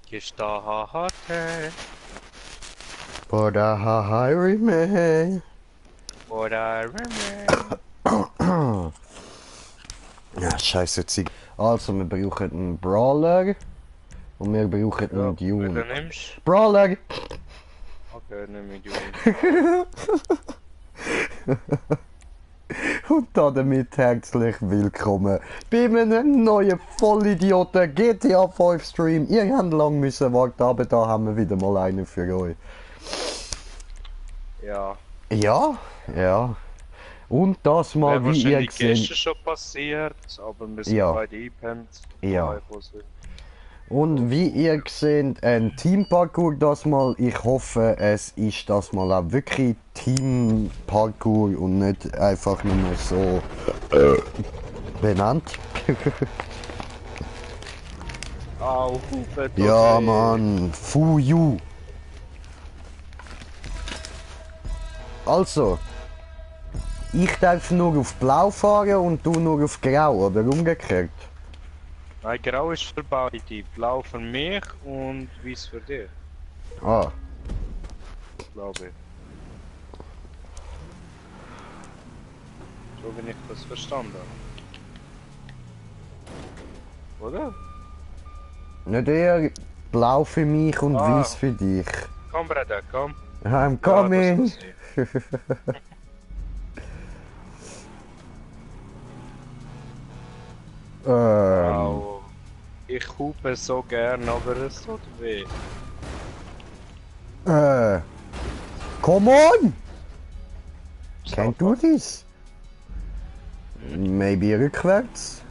Gestartet. Oder Harry May. Oder Ja, scheiße Zeug. Also, wir brauchen einen Brawler. Und wir brauchen einen Dune. Welchen nimmst Brawler! du? Okay, nehme ich Dune. Und damit herzlich willkommen bei einem neuen Vollidioten GTA 5 Stream. Ihr habt lang müssen warten, aber da haben wir wieder mal einen für euch. Ja. Ja, ja. Und das mal, Wäre wie ihr wahrscheinlich gestern seht. schon passiert, aber wir sind Ja. beide eingepennt. Ja. Und wie ihr seht, ein Teamparcours das mal. Ich hoffe, es ist das mal auch wirklich Teamparcours und nicht einfach nur so benannt. Au, Hupe, Ja, Mann, fu you. Also, ich darf nur auf Blau fahren und du nur auf Grau, oder umgekehrt? Nein, grau ist für beide. Blau für mich und weiß für dich, Ah, glaube ich. So bin ich das verstanden. Oder? nicht eher Blau für mich und Ah. Weiß für dich. Komm, Bruder, komm. I'm coming! Ja, das Au. Ich hupe so gern, aber es tut weh. Come on! Can Stop. do this? Maybe rückwärts?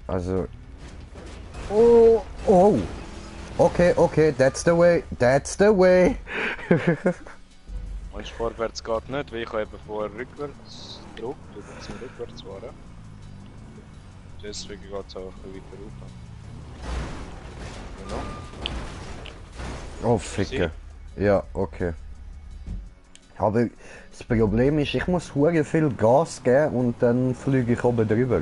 Also... Oh, oh! Okay, okay, that's the way, that's the way! Meinst du, vorwärts geht nicht, weil ich habe eben vorher rückwärts gedrückt, oder zum rückwärts fahren. Deswegen geht es auch ein bisschen weiter rauf. Genau. Oh, Ficke. Ja, okay. Aber das Problem ist, ich muss hure viel Gas geben und dann fliege ich oben drüber.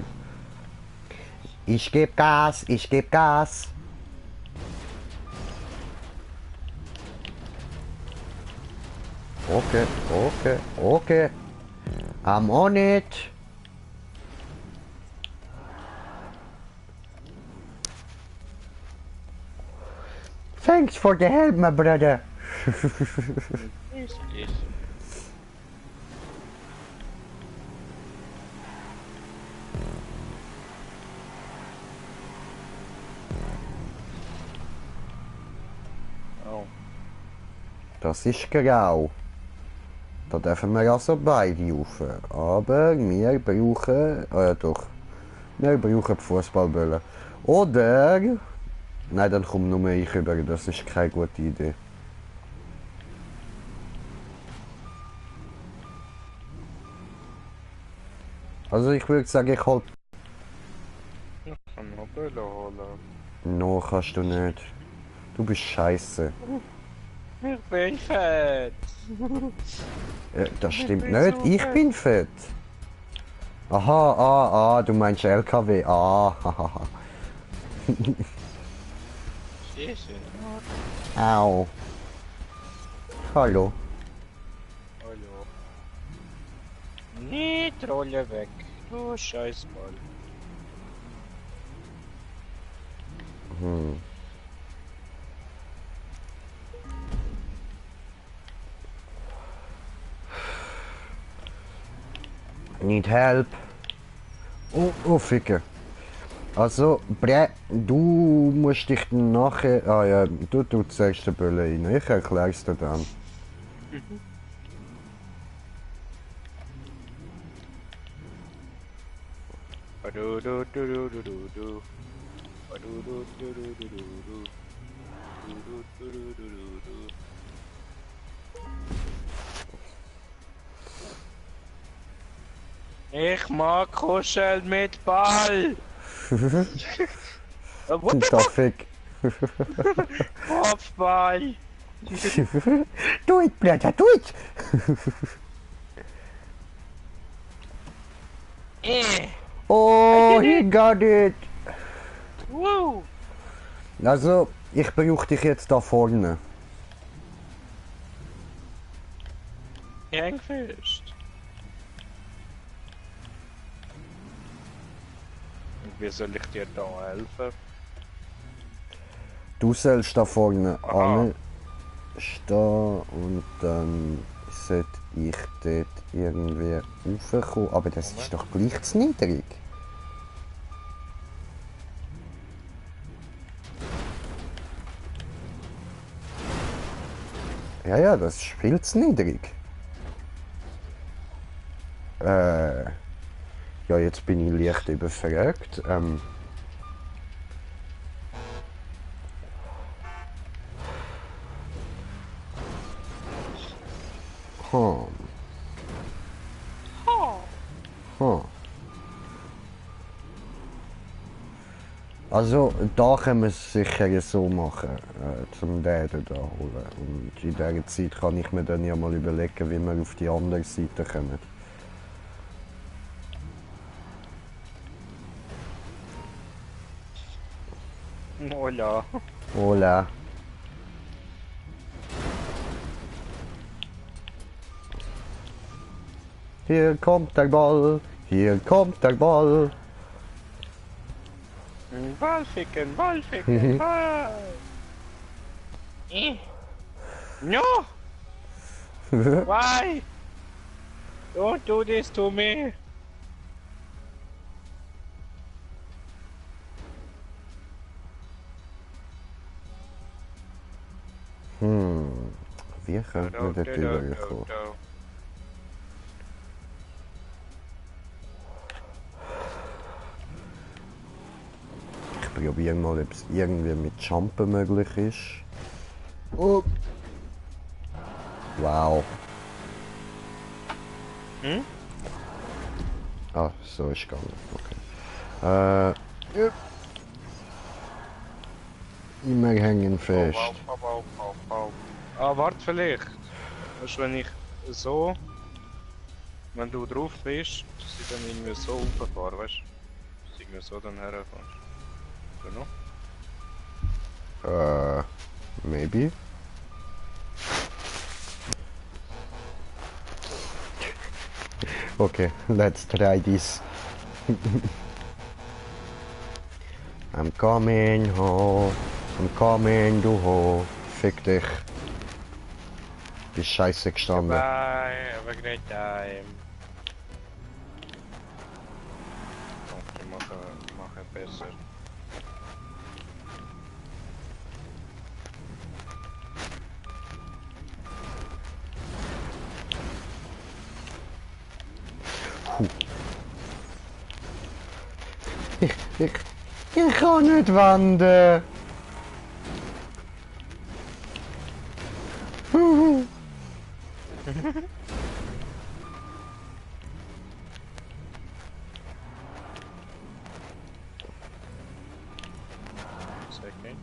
Ich geb Gas, ich geb Gas. Okay, okay, okay. I'm on it. Thanks for the help, my brother. Ist. Oh. Das ist grau. Da dürfen wir also beide rauf. Aber wir brauchen... doch. Wir brauchen die Fußballbälle. Oder... Nein, dann kommt nur ich rüber. Das ist keine gute Idee. Also ich würde sagen, ich halt... Ich kann noch Bälle holen. No, kannst du nicht. Du bist scheiße. Ich bin fett. Das stimmt bin nicht. so Ich fett. bin fett. Aha, du meinst LKW. Hahaha. Sehr schön. Au. Hallo. Hallo. Nicht Rolle weg. Du Scheißball. Need help. Oh, Ficke. Also, du musst dich dann nachher... Ah ja, du zeigst den Bölle rein. Ich erklär's dir dann. Du du du du du du du. Du du du du du du du. Du du du du du du du. Ich mag kuscheln mit Ball. Da Fick. Kopfball. Do it, Blöder, do it! Oh, he got it! Wow! Also, ich brauche dich jetzt da vorne. Häng fest. Und wie soll ich dir da helfen? Du sollst da vorne Aha. anstehen und dann sollte ich dort irgendwie raufkommen. Aber das ist doch gleich zu niedrig. Ja, ja, das ist viel zu niedrig. Ja, jetzt bin ich leicht überfragt. Hm. Hm. Also, da können wir es sicher so machen, zum den da holen. Und in dieser Zeit kann ich mir dann ja mal überlegen, wie wir auf die andere Seite kommen. Hola. Hola. Hier kommt der Ball, hier kommt der Ball. Ballficken, Ballficken, Ball! No! Why? Don't do this to me! Wie könnte man dort rüberkommen? Ich probiere mal, ob es irgendwie mit Jumpen möglich ist. Oh. Wow. Hm? Ah, so ist gegangen. Okay. Ja. Immer hängen fest. Ah, warte vielleicht. Weißt du, wenn ich so... Wenn du drauf bist, dass ich dann irgendwie so hochfahre, weißt du? Dass ich irgendwie so dann herkommst. Genau. Maybe. Okay, let's try this. I'm coming home. I'm coming to home. Fick dich. Bist scheiße gestanden. Bye, have a great time. Okay, mach besser. Ich kann nicht wandern. Second.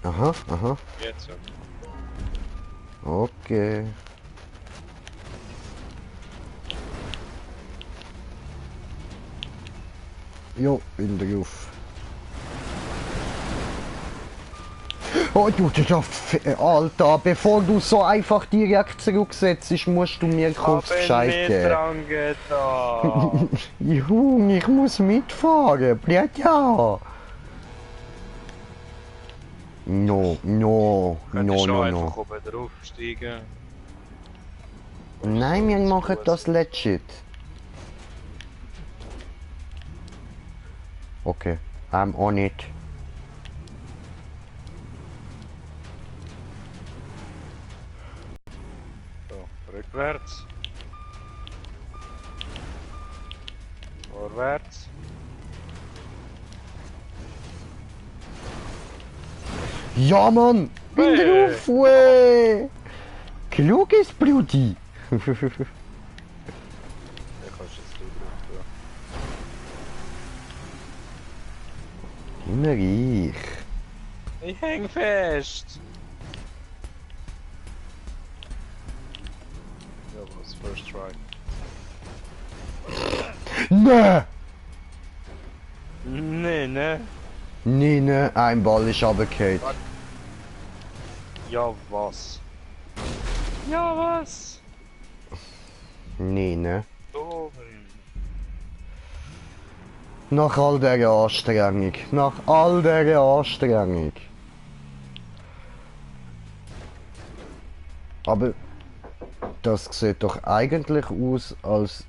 Aha, aha. Jetzt so. Okay. Jo, bin drauf. Oh, du Alter, bevor du so einfach direkt zurücksetzt, musst du mir kurz Bescheid geben. dran getan. Juhu, ich muss mitfahren, blöd ja. No, no, Könntest no, du no, einfach no. oben drauf steigen. Nein, wir machen das legit. Okay, I'm on it. So, rückwärts. Vorwärts. Ja, Mann! Bin Hey. drauf, wey! Kluges Bludi! Da kannst du jetzt du drauf Immer ich. Ich häng fest! Ja, was? First try. Nee! Nee, ne? Nee, ne, ein Ball ist runtergefallen. Ja, was? Ja, was? Nee, ne. Oben. Nach all dieser Anstrengung. Nach all dieser Anstrengung. Aber das sieht doch eigentlich aus, als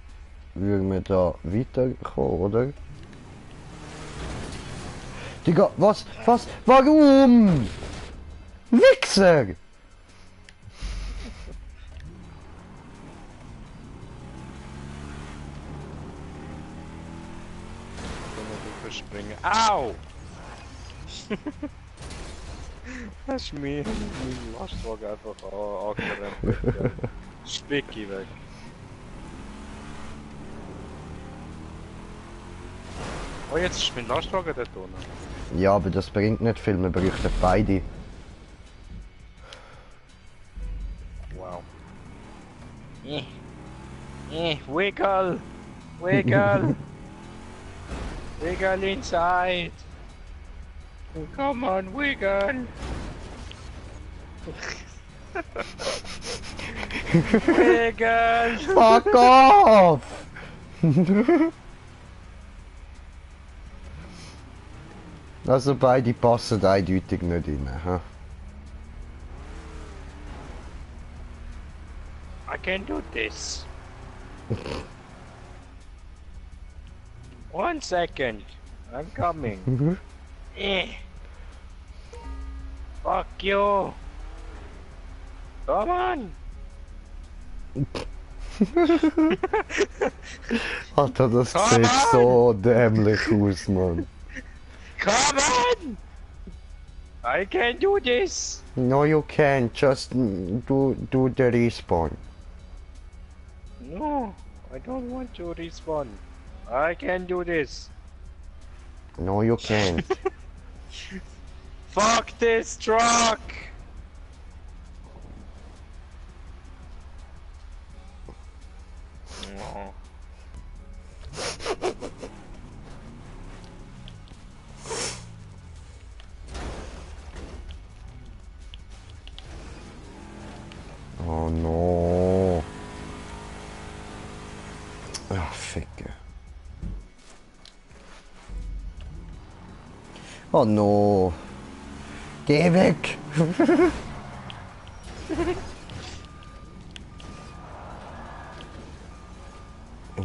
würden wir da weiterkommen, oder? Digga, was? Was? Warum? Wichser! Du verspringen. Au! Das ist mir mein Lastwagen einfach angerempelt. Spicki weg. Oh, jetzt ist mein Lastwagen dort unten. Ja, aber das bringt nicht viel, wir bräuchten beide. Wow. Wiggle! Wiggle! Wiggle inside! Come on, wiggle! Wiggle! Fuck off! Also beide passen eindeutig nicht rein. Hä? I can do this. 1 second. I'm coming. Fuck you. Come on. Alter, das Come sieht on! so dämlich aus, Mann. Come on. I can do this. No, you can't. Just do the respawn. No, I don't want to respawn. I can do this. No, you can't. Fuck this truck. Oh. Oh no. Ah, Ficke. Oh no. Geh weg!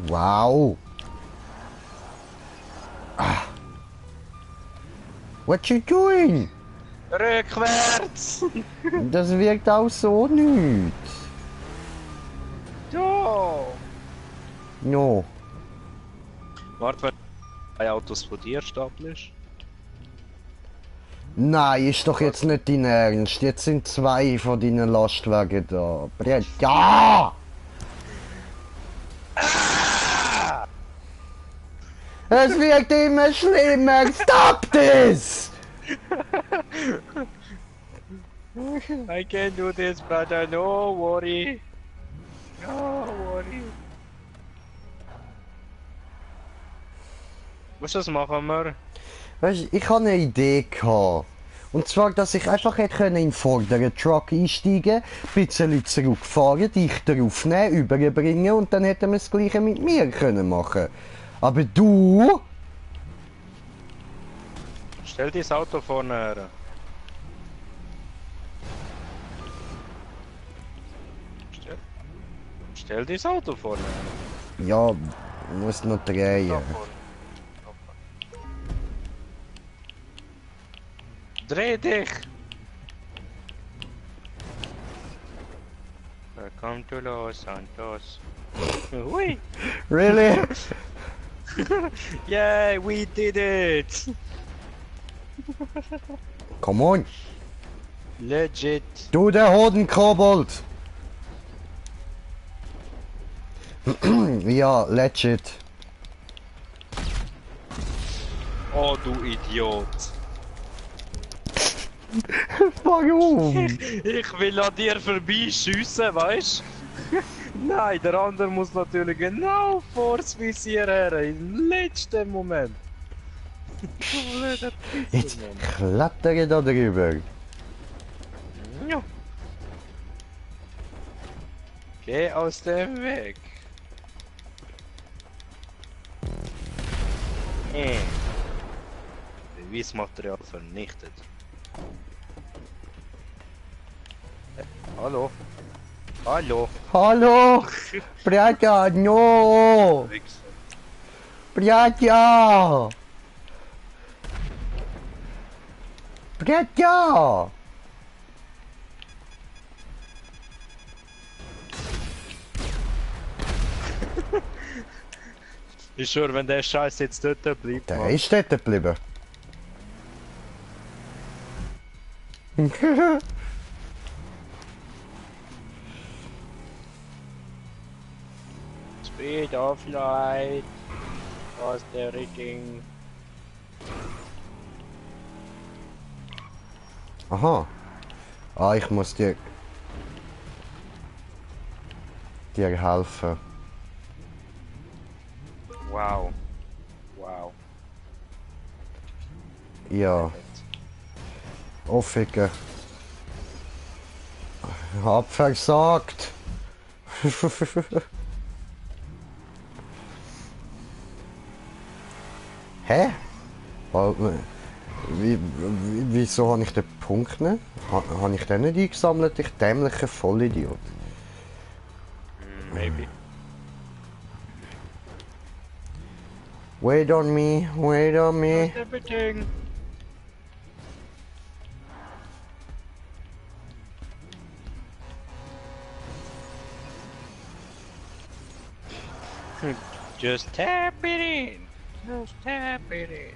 Wow. Ah. What you doing? Rückwärts! Das wirkt auch so nicht. Da! No. Warte, wenn zwei Autos von dir stapelst. Nein, ist doch jetzt nicht dein Ernst. Jetzt sind zwei von deinen Lastwagen da. Brett. Ja! Es wird immer schlimmer. Stop this! I can do this, brother. No worry. No worry. Was machen wir? Weißt du, ich hatte eine Idee gehabt. Und zwar, dass ich einfach hätte in den vorderen Truck einsteigen, ein bisschen zurückfahren, dich drauf nehmen, überbringen und dann hätten wir das Gleiche mit mir können machen. Aber du? Stell das Auto vorne her. Stell das Auto vorne her. Ja, muss noch drehen. Da vorne. Dreh dich! Welcome to Los Santos. Hui! Really? Yeah, we did it! Come on. Legit! Du, der Hodenkobold. Ja, legit. Oh, du Idiot. Warum? Ich will an dir vorbeischiessen, weißt du? Nein, der andere muss natürlich genau vor das Visier her, im letzten Moment. Du blöder Jetzt Pisser, Mann. klettere da drüber. Ja. Geh aus dem Weg. Beweismaterial vernichtet. Hallo? Hallo? Hallo? Bratja, no! Wichser. Bratja! Bratja! Ich schwör, wenn der Scheiß jetzt dort bleibt, Der Mann. ist dort geblieben. Speed of light. Was der Rigging. Aha. Ah, ich muss dir helfen. Wow. Wow. Ja, aufficken. Hab versagt. Hä? Wieso habe ich den Punkt nicht? Habe ich den nicht eingesammelt, ich dämlicher Vollidiot? Maybe. Wait on me, wait on me. Everything. Just tap it in. Just tap it in.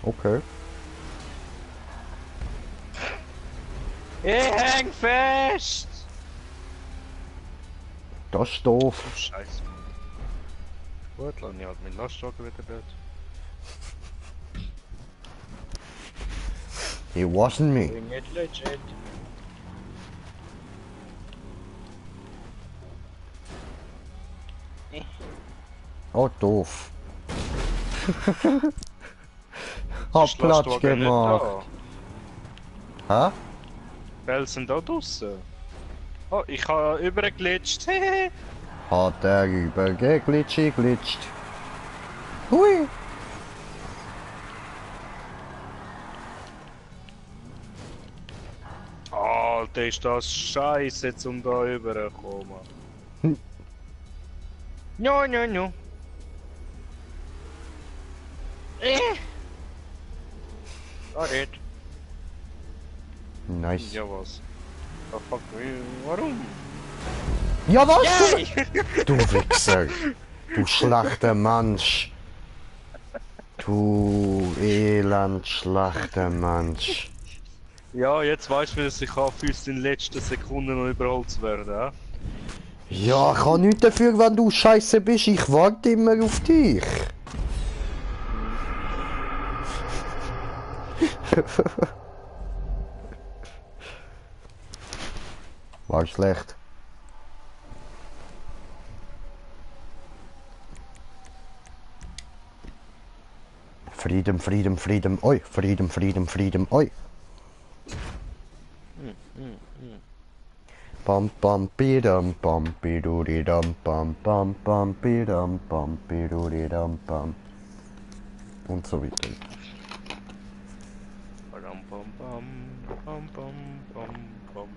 Okay. Ich häng fest! Das ist doof. Oh, Scheiße. Gut, lass mich halt mit Lastwagen wieder dort. It wasn't me. Bring it legit. Oh, doof. Hab Ist Platz Lastwagen nicht gemacht. da? Hä? Bells sind da draussen. Oh, ich habe übergeglitscht. Hat er übergeglitscht. Hui. Alter, ist das scheiße, um da rüberzukommen. Hm. No, no, no. Got it. Nice. Ja, was? Oh, fuck, warum? Ja, was? Yay! Du Wichser. Du schlechter Mensch. Du elend schlechter Mensch. Ja, jetzt weißt du, wie es sich anfühlt, in den letzten Sekunden noch überholt zu werden, ja? Ja, ich kann nichts dafür, wenn du scheiße bist. Ich warte immer auf dich. War schlecht. Frieden, Frieden, Frieden, oi. Frieden, Frieden, Frieden, oi. Bam, bam, bidam, bam, bidudidam, bam, bam, bam, bidam, bam, bidudidam, bam. Und so weiter. Bam, bam, bam, bam, bam, bam, bam.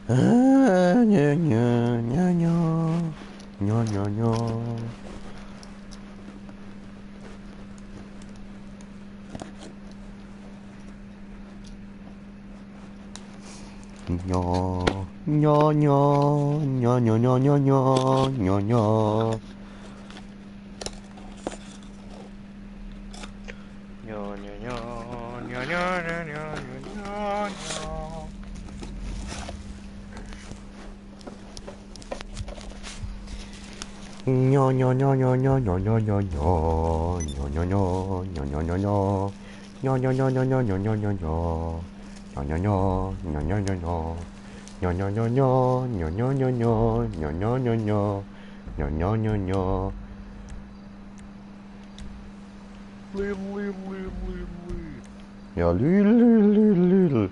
Ja, ja, ja, ja, ja. nja, nja. Nja, nja, nja, nja, nja, nja, nja, nja, nja, nja. Ja, ja, ja, ja, ja, ja, ja, ja, ja. Nja, nja, nja, nja, nja, nja, nja, nja, nja. Nja, nja, nja, nja, nja, nja, nja. Nja, nja, nja, nja, nja, nja, nja, nja, nja. Nja, nja, nja, nja, nja, nja, nja. Nja, nja, nja, nja, nja, nja, nja, nja. Nja, nja, nja, nja. Nja, nja, nja, nja. Lil, lil, lil, lil, lil. Ja, lül, lül, lül, lül.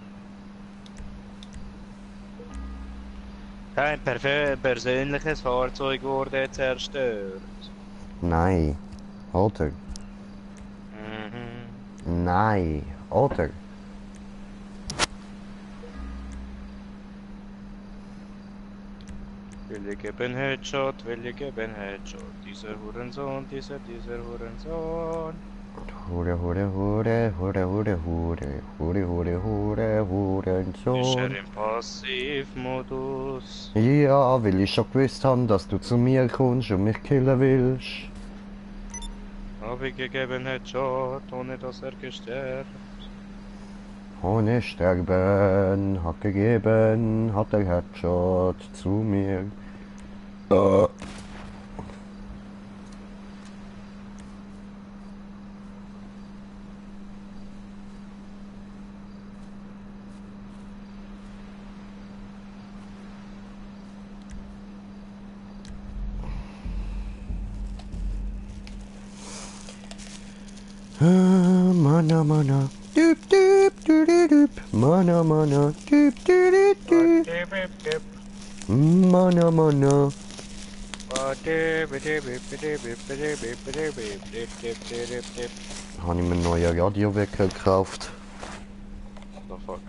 Kein persönliches Fahrzeug wurde zerstört. Nein. Alter. Mhm. Nein. Alter. Will ich geben Headshot, will ich geben Headshot. Dieser Hurensohn, dieser Hurensohn. Hure, hure, hure, hure, hure, hure. Hure, hure, hure, Ist er Hurensohn. im Passivmodus? Ja, weil ich schon gewusst habe, dass du zu mir kommst und mich killen willst. Hab ich gegeben Headshot, ohne dass er gestorben. Ohne Sterben hat gegeben, hat der Headshot zu mir. Mana, mana. Düp, düp, düp, düp, düp. Mana, mana. Düp, düp, düp, düp. Mana, mana. Habe ich mir einen neuen Radiowecker gekauft. The fuck?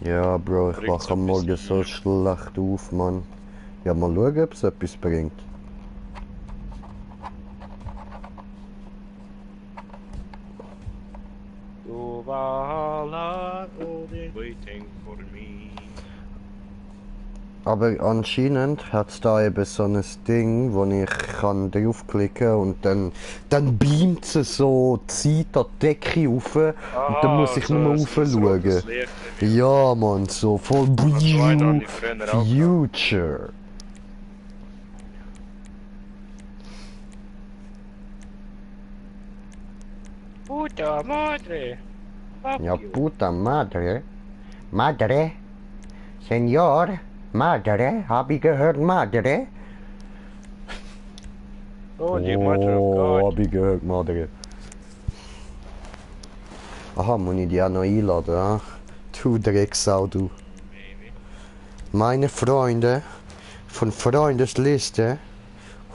Ja, Bro, ich Bringt's wache am Morgen etwas? so schlecht auf, Mann. Ja, mal schauen, ob es etwas bringt. Du Valhalla, Odin, waiting for me. Aber anscheinend hat es da eben so ein Ding, wo ich kann draufklicken und dann beamt es so Zeit an die Decke rauf und dann muss ich nur rauf schauen. Ja, Mann, so voll Future. Puta madre! Fuck Ja, you. puta madre. Madre? Senor? Madre? Hab ich gehört, Madre? Oh, you mother of God. hab ich gehört, Madre. Aha, muss ich die auch noch einladen, ah? Du Drecksau, du. Maybe. Meine Freunde von Freundesliste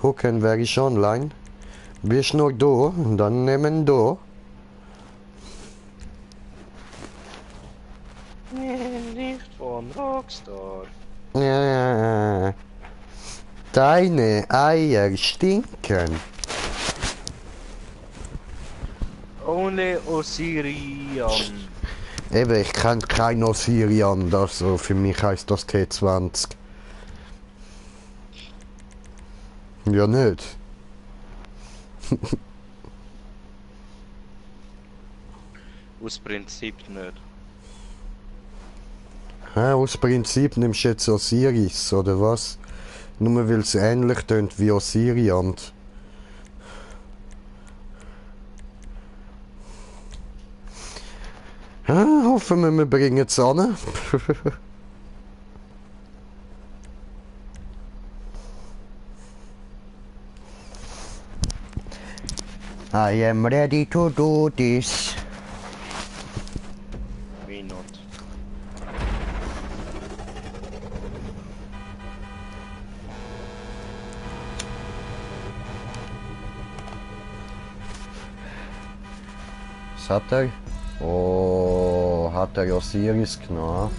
gucken, wer ist online. Bist noch da? Dann nehmen da. Nicht von Rockstar. Ja. Deine Eier stinken. Only Osirian. Eben, ich kenne keinen Osirian, also für mich heißt das T20. Ja nicht. Aus Prinzip nicht. Hä, aus Prinzip nimmst du jetzt Osiris, oder was? Nur weil es ähnlich tönt wie Osirian. Hoffen wir bringen es an. I am ready to do this. Wie not? Was hat er? Oh, hat er Osiris genommen?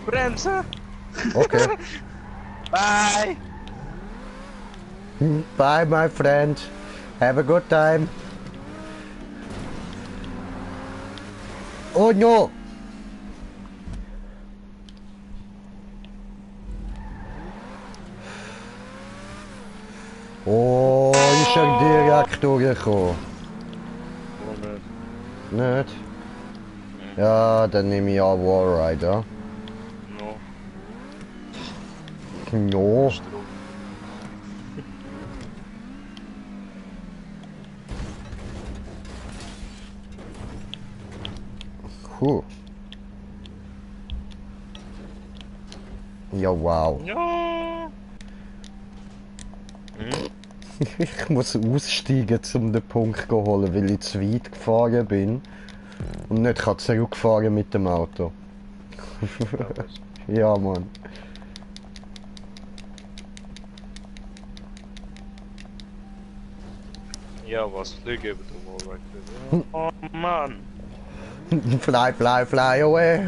Bremsen! Okay. Bye! Bye, my friend. Have a good time. Oh no! Oh, ist er direkt durchgekommen? Oh nicht. Nicht? Ja, dann nehme ich an Wallrider. No. No. Strom. Huh. Ja, wow. Ja! Ich muss aussteigen, um den Punkt zu holen, weil ich zu weit gefahren bin. Und nicht kann zurückfahren mit dem Auto. Ja, Mann. Ja, was fliegen über den Wallride. Oh Mann! Fly, fly, fly away.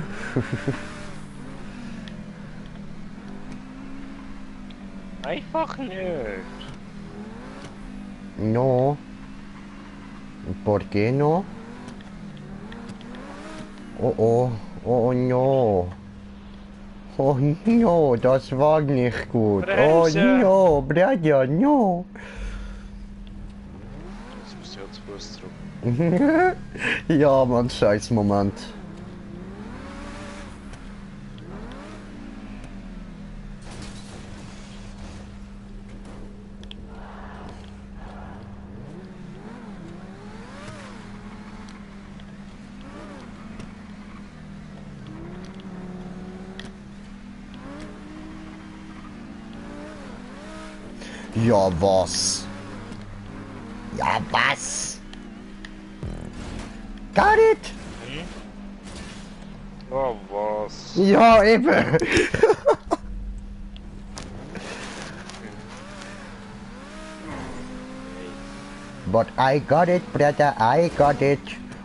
Einfach nicht! No. ¿Por qué no? Oh oh. Oh no. Oh no, das war nicht gut. Oh Bremse! no, Brother, no. Jetzt muss ich ja zu Fuß zurück. Ja, Mann, scheiß Moment. Ja, was? Ja, was? Got it? Oh, was? Ja, eben. But I got it, brother, I got it.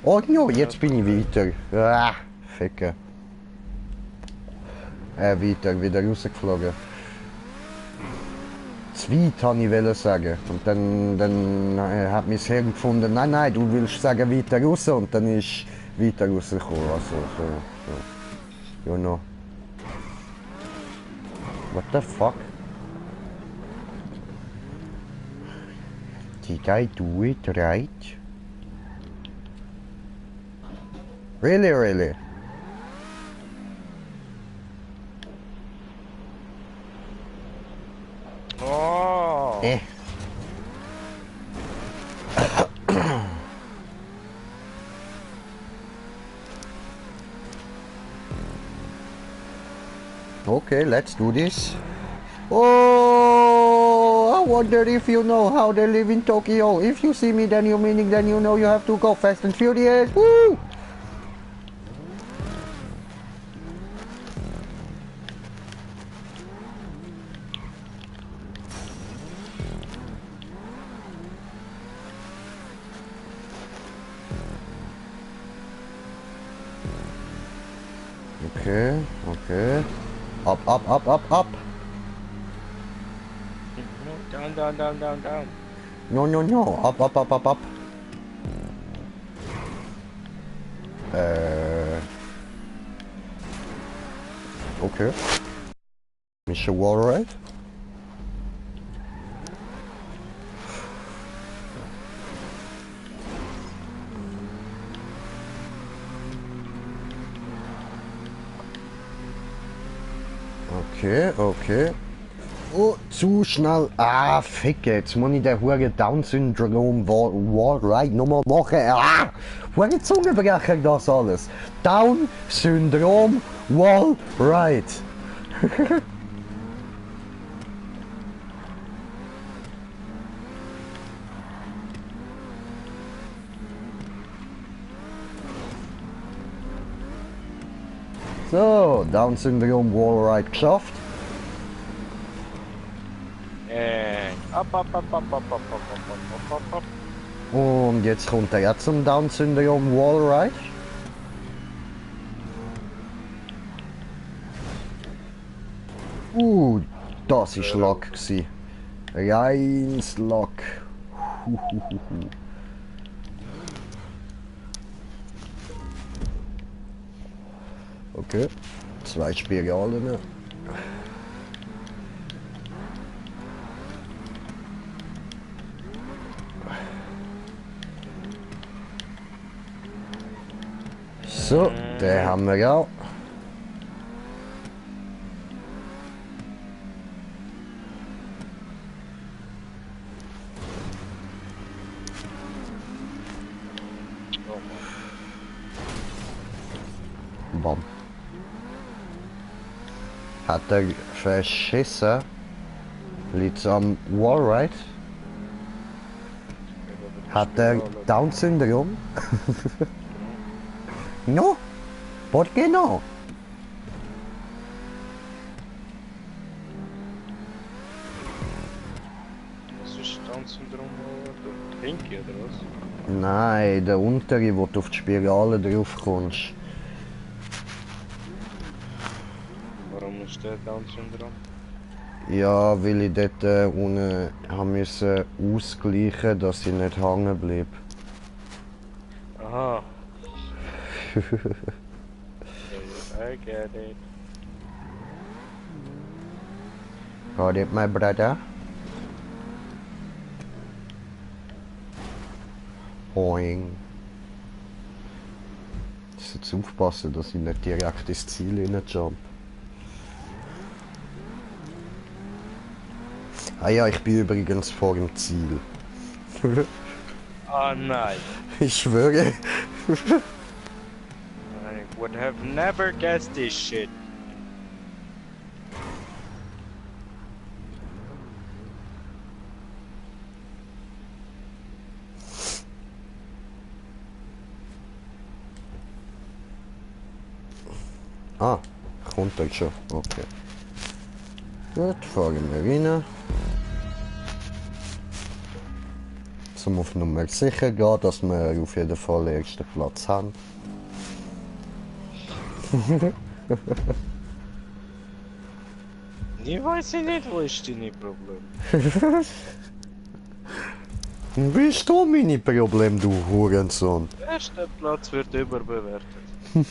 Oh no, jetzt bin ich weiter. Ah, Ficke. Weiter, wieder rausgeflogen. Zu weit, wollte ich sagen. Und dann hat mein Hirn gefunden, nein, nein, du willst sagen weiter raus. Und dann ist weiter rausgekommen. Also, so. You know. What the fuck? Did I do it right? Really, really? Oh! Okay, let's do this. Oh, I wonder if you know how they live in Tokyo. If you see me, then you know you have to go fast and furious. Woo! Okay, okay. Up, up, up, up, up. Down, down, down, down, down. No, no, no. Up, up, up, up, up. Okay. Mr. Wallride? Okay, okay. Oh, zu schnell. Ah, Ficke. Jetzt muss ich den Hure Down-Syndrom Wallride nochmal machen. Ah! Hure Zungenbrecher das alles. Down-Syndrom Wallride. So, Down-Syndrom Wallride geschafft. Up, up, up, up, up, up, up, up, up, up, up. Und jetzt kommt er ja zum Down-Syndrom Wallride. Das war Lack gsi. Reins Lack. Huhuhuhu. Okay, 2 Spiralen. So, den haben wir auch. Bam. Hat er verschissen? Liegt's am Wallride? Hat er Down-Syndrom? No? ¿Por qué no? Was ist Down-Syndrom? Der Pinky oder was? Nein, der untere, wo du auf die Spirale drauf kommst. Warum ist der Down-Syndrom? Ja, weil ich dort unten haben müssen ausgleichen, dass ich nicht hängen bleibe. Aha. I get it. Got it, my brother? Boing. Ich muss jetzt aufpassen, dass ich nicht direkt ins Ziel jump. Ah ja, ich bin übrigens vor dem Ziel. Ah nein. Ich schwöre. I would have never guessed this shit. Ah, kommt halt schon. Okay. Gut, fahren wir rein. Um auf Nummer sicher gehen, dass wir auf jeden Fall den ersten Platz haben. Ich weiß nicht, wo ist dein Problem? Wie ist da meine Problem, du Hurensohn? Der erste Platz wird überbewertet. The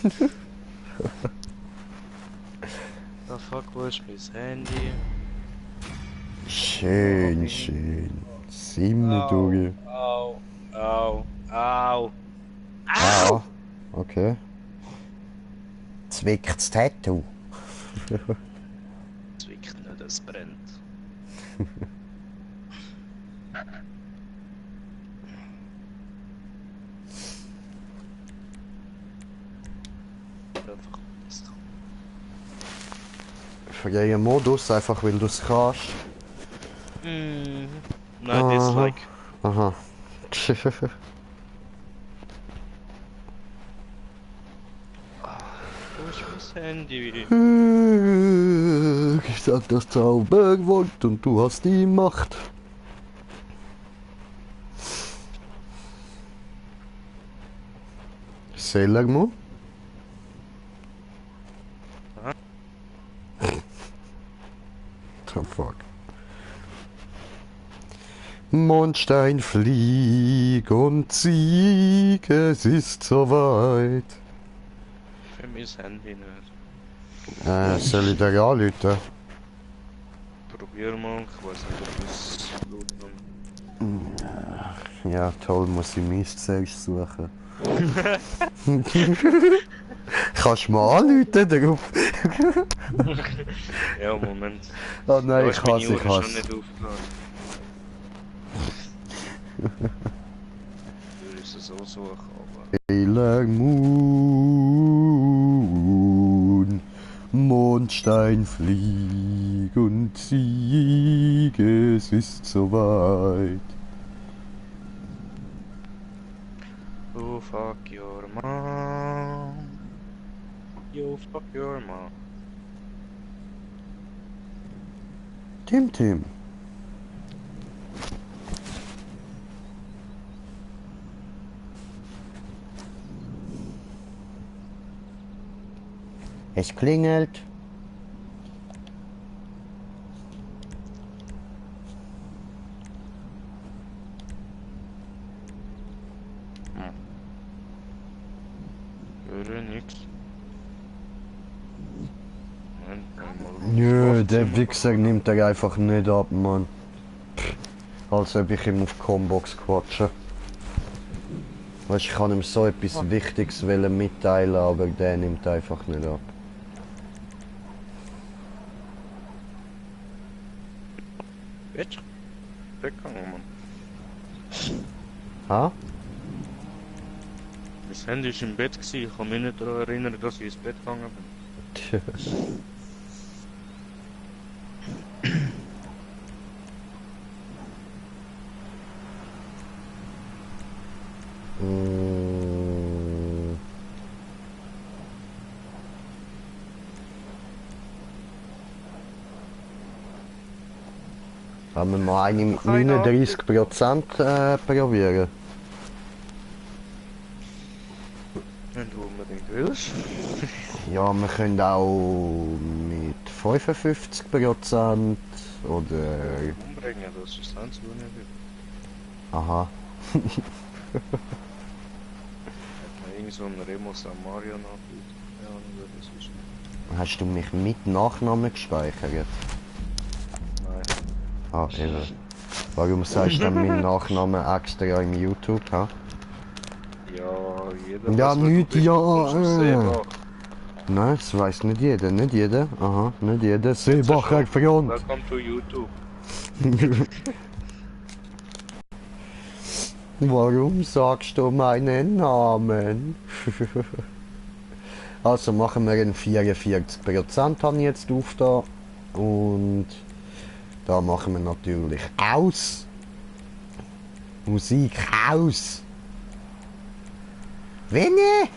fuck, wo ist mein Handy? Schön, schön. Sind wir durch. Au, au, au. Ah, okay. Zwickt das Tattoo. Zwickt nicht, es brennt. Einfach das. Freien Modus, einfach weil du es kannst. Mhm. Nein, Dislike. Aha. Wo ist mein Handy? Ich sag das Zauberwort und du hast die Macht. Sailor Moon? Aha. The fuck. Mondstein, flieg und sieg, es ist soweit. Für mein Handy nicht. Soll ich dir anrufen? Probier mal, ich weiß nicht, ob das Blut Ja, toll, muss ich mich zuerst suchen. Kannst du mal anrufen darauf? Ja, Moment. Oh nein, Da ich ist meine hasse, ich Uhr schon hasse. nicht aufgeladen. Ich würde es so suchen, aber... Sailor Moon, Mondstein, flieg und sieg, es ist soweit. Oh, fuck your mom. You fuck your mom. Tim. Es klingelt. Höre nix. Nein, einmal. Nö, der Wichser nimmt er einfach nicht ab, Mann. Als ob ich ihm auf Combox quatsche. Weißt, ich kann ihm so etwas Wichtiges mitteilen, aber der nimmt einfach nicht ab. Jetzt? Weggegangen, Mann. Ha? Das Handy ist im Bett gewesen. Ich kann mich nicht daran erinnern, dass ich ins Bett gegangen bin. Tja. Mm. Haben wir mal eine mit 39% probieren? Wenn du unbedingt willst. Ja, wir können auch mit 55% oder... Umbringen, das ist das Einzige, was ich will. Aha. Hat mir irgend so ein Remo San Mario nachgeholt. Ja, oder das ist. Hast du mich mit Nachnamen gespeichert? Nein. Ah, eben. Warum sagst du dann meinen Nachnamen extra im YouTube, ha? Ja, jeder Ja, weiß, wer du nicht bist. ja, Du kommst aus Seebach. Nein, das weiss nicht jeder, nicht jeder. Aha, nicht jeder. Seebacher Front. Welcome to YouTube. Warum sagst du meinen Namen? Also machen wir einen 44%, habe ich jetzt auf da. Und da machen wir natürlich aus. Musik aus. Wenne!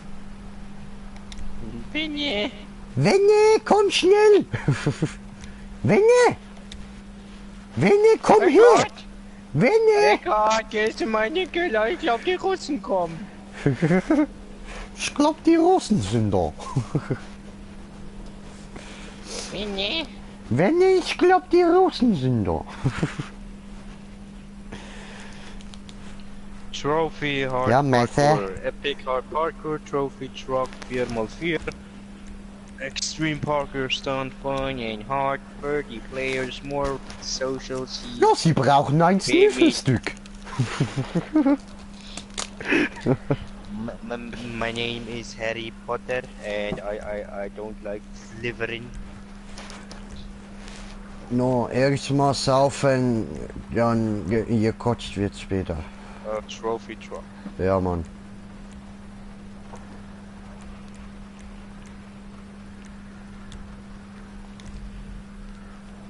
Pinje! Wenne, komm schnell! Wenne! Wenne, komm her! Wenne! Gott, hier ist meine Gülle. Ich glaube, die Russen kommen. Ich glaub, die Russen sind da. Pinje! Wenne, ich glaub, die Russen sind da. Trophy Hard Ja, Messer. Parkour. Epic Hard Parkour Trophy Truck 4x4. Extreme Parkour Stunt Fun and Hard 30 Players More Social See. Ja, sie brauchen ein Sniffelstück. My name is Harry Potter and I don't like Slytherin. No, erstmal saufen, dann gekotzt wird später. Trophy Truck. Ja, Mann.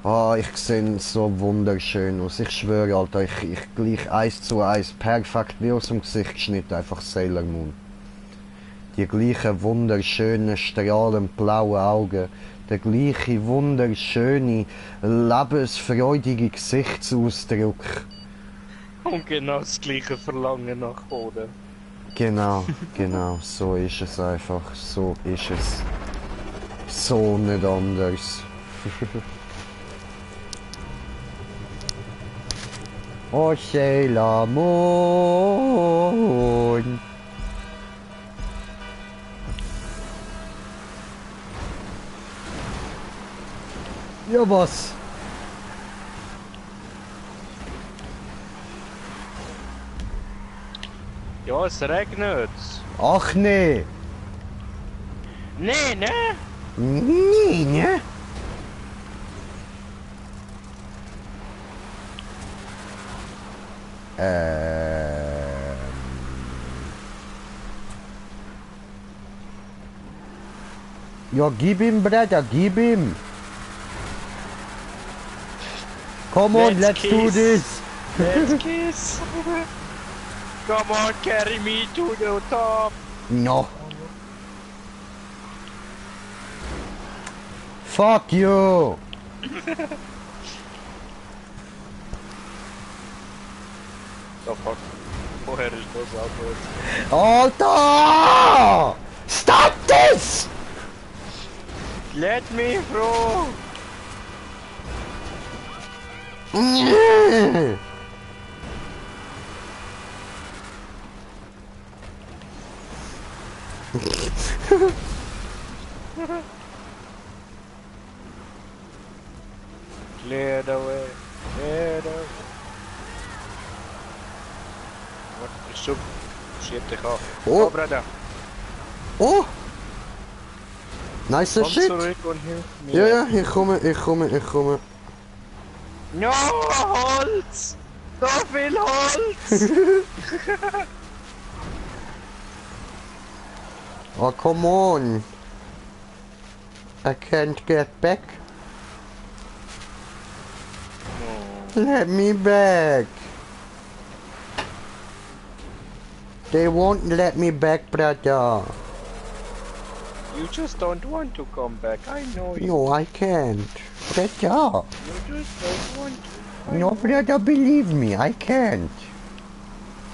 Ah, ich sehe so wunderschön aus. Ich schwöre, Alter, ich gleich 1:1 perfekt wie aus dem Gesicht geschnitten, einfach Sailor Moon. Die gleichen wunderschönen, strahlend blauen Augen, der gleiche wunderschöne, lebensfreudige Gesichtsausdruck. Und genau das gleiche Verlangen nach Boden. Genau, genau, so ist es einfach, so ist es. So nicht anders. Oh, Sailor Moon. Ja, was? Ja, es regnet. Ach nee. Nee, ne? Nee, ne? Ja, gib ihm, Bruder, gib ihm. Come on, let's do kiss. this. Let's kiss. Come on, carry me to the top. No. Fuck you. So fuck. Woher ist das Auto jetzt? Alter! Stop this! Let me through. Clear the way. Clear the way. Warte, Schub. Schieb dich an. Oh. Oh, Bruder. Oh! Nice Komm shit! zurück und hilf mir. Ja, ja, ich komme. No, Holz! So viel Holz! Oh, come on! I can't get back. No. Let me back. They won't let me back, brother. You just don't want to come back, I know you. No, I can't. Brother. You just don't want to. I No, know. brother, believe me, I can't.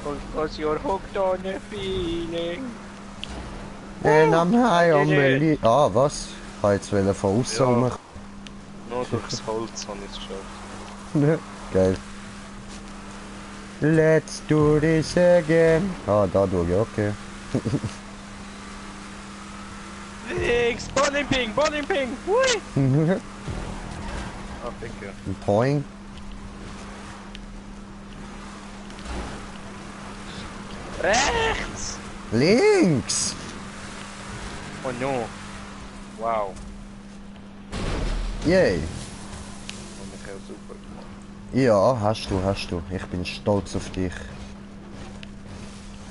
Because you're hooked on a feeling. And I'm high on did it. Berlin. Ah, was? Ich wollte jetzt wollen von außen Ja. rum. Nur durchs Holz habe ich es geschafft. Geil. Let's do this again. Ah, da durch, okay. Links! Bowling ping! Bowling ping! Hui! Ah, thank you. Poing. Rechts! Links! Oh no. Wow. Yay. Und ich habe super gemacht. Ja, hast du. Ich bin stolz auf dich.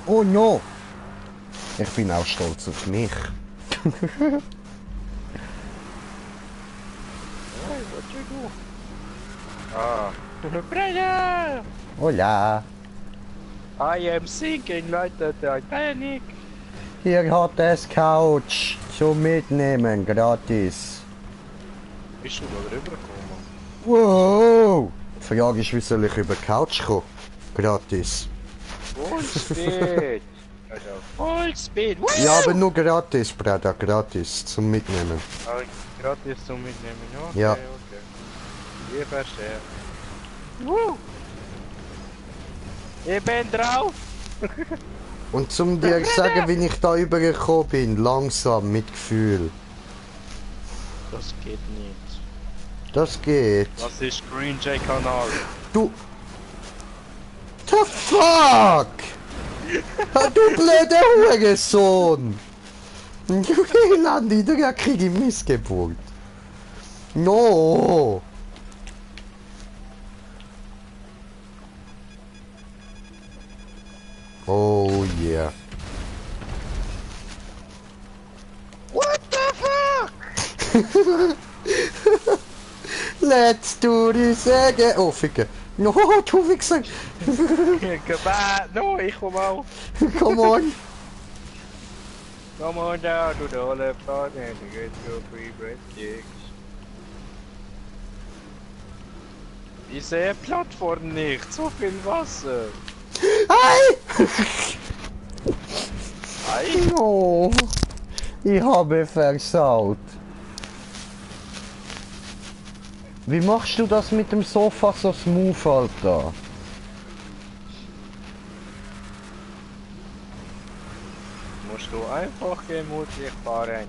Oh no! Ich bin auch stolz auf mich. Hey, what you do? Ah. Brother! Hola! I am sinking like the Titanic. Hier hat es Couch zum Mitnehmen, gratis. Bist du da rübergekommen? Wow! Die Frage ist, wie soll ich über die Couch kommen? Gratis. Full speed! Also, Full speed! Woo! Ja, aber nur gratis, Bruder, gratis zum Mitnehmen. Ah, gratis zum Mitnehmen, okay, Ja. okay. Ich verstehe. Woo! Ich bin drauf! Und zum dir sagen, wie ich da übergekommen bin, langsam, mit Gefühl. Das geht nicht. Das geht. Das ist Green J Kanal. Du... The fuck? Du blöder Hurensohn! Junge, Landi, du krieg ich Missgeburt. No! Oh yeah. What the fuck? Let's do this again. Oh, Ficke. No, du Wichser. Goodbye! No, ich komm auch! Come on. Come on down to the Olive Garden and get your free breadsticks. Ich sehe Plattform nicht, so viel Wasser. Hey! Ei! No. Ich habe versaut. Wie machst du das mit dem Sofa so smooth, Alter? Musst du einfach gemütlich fahren.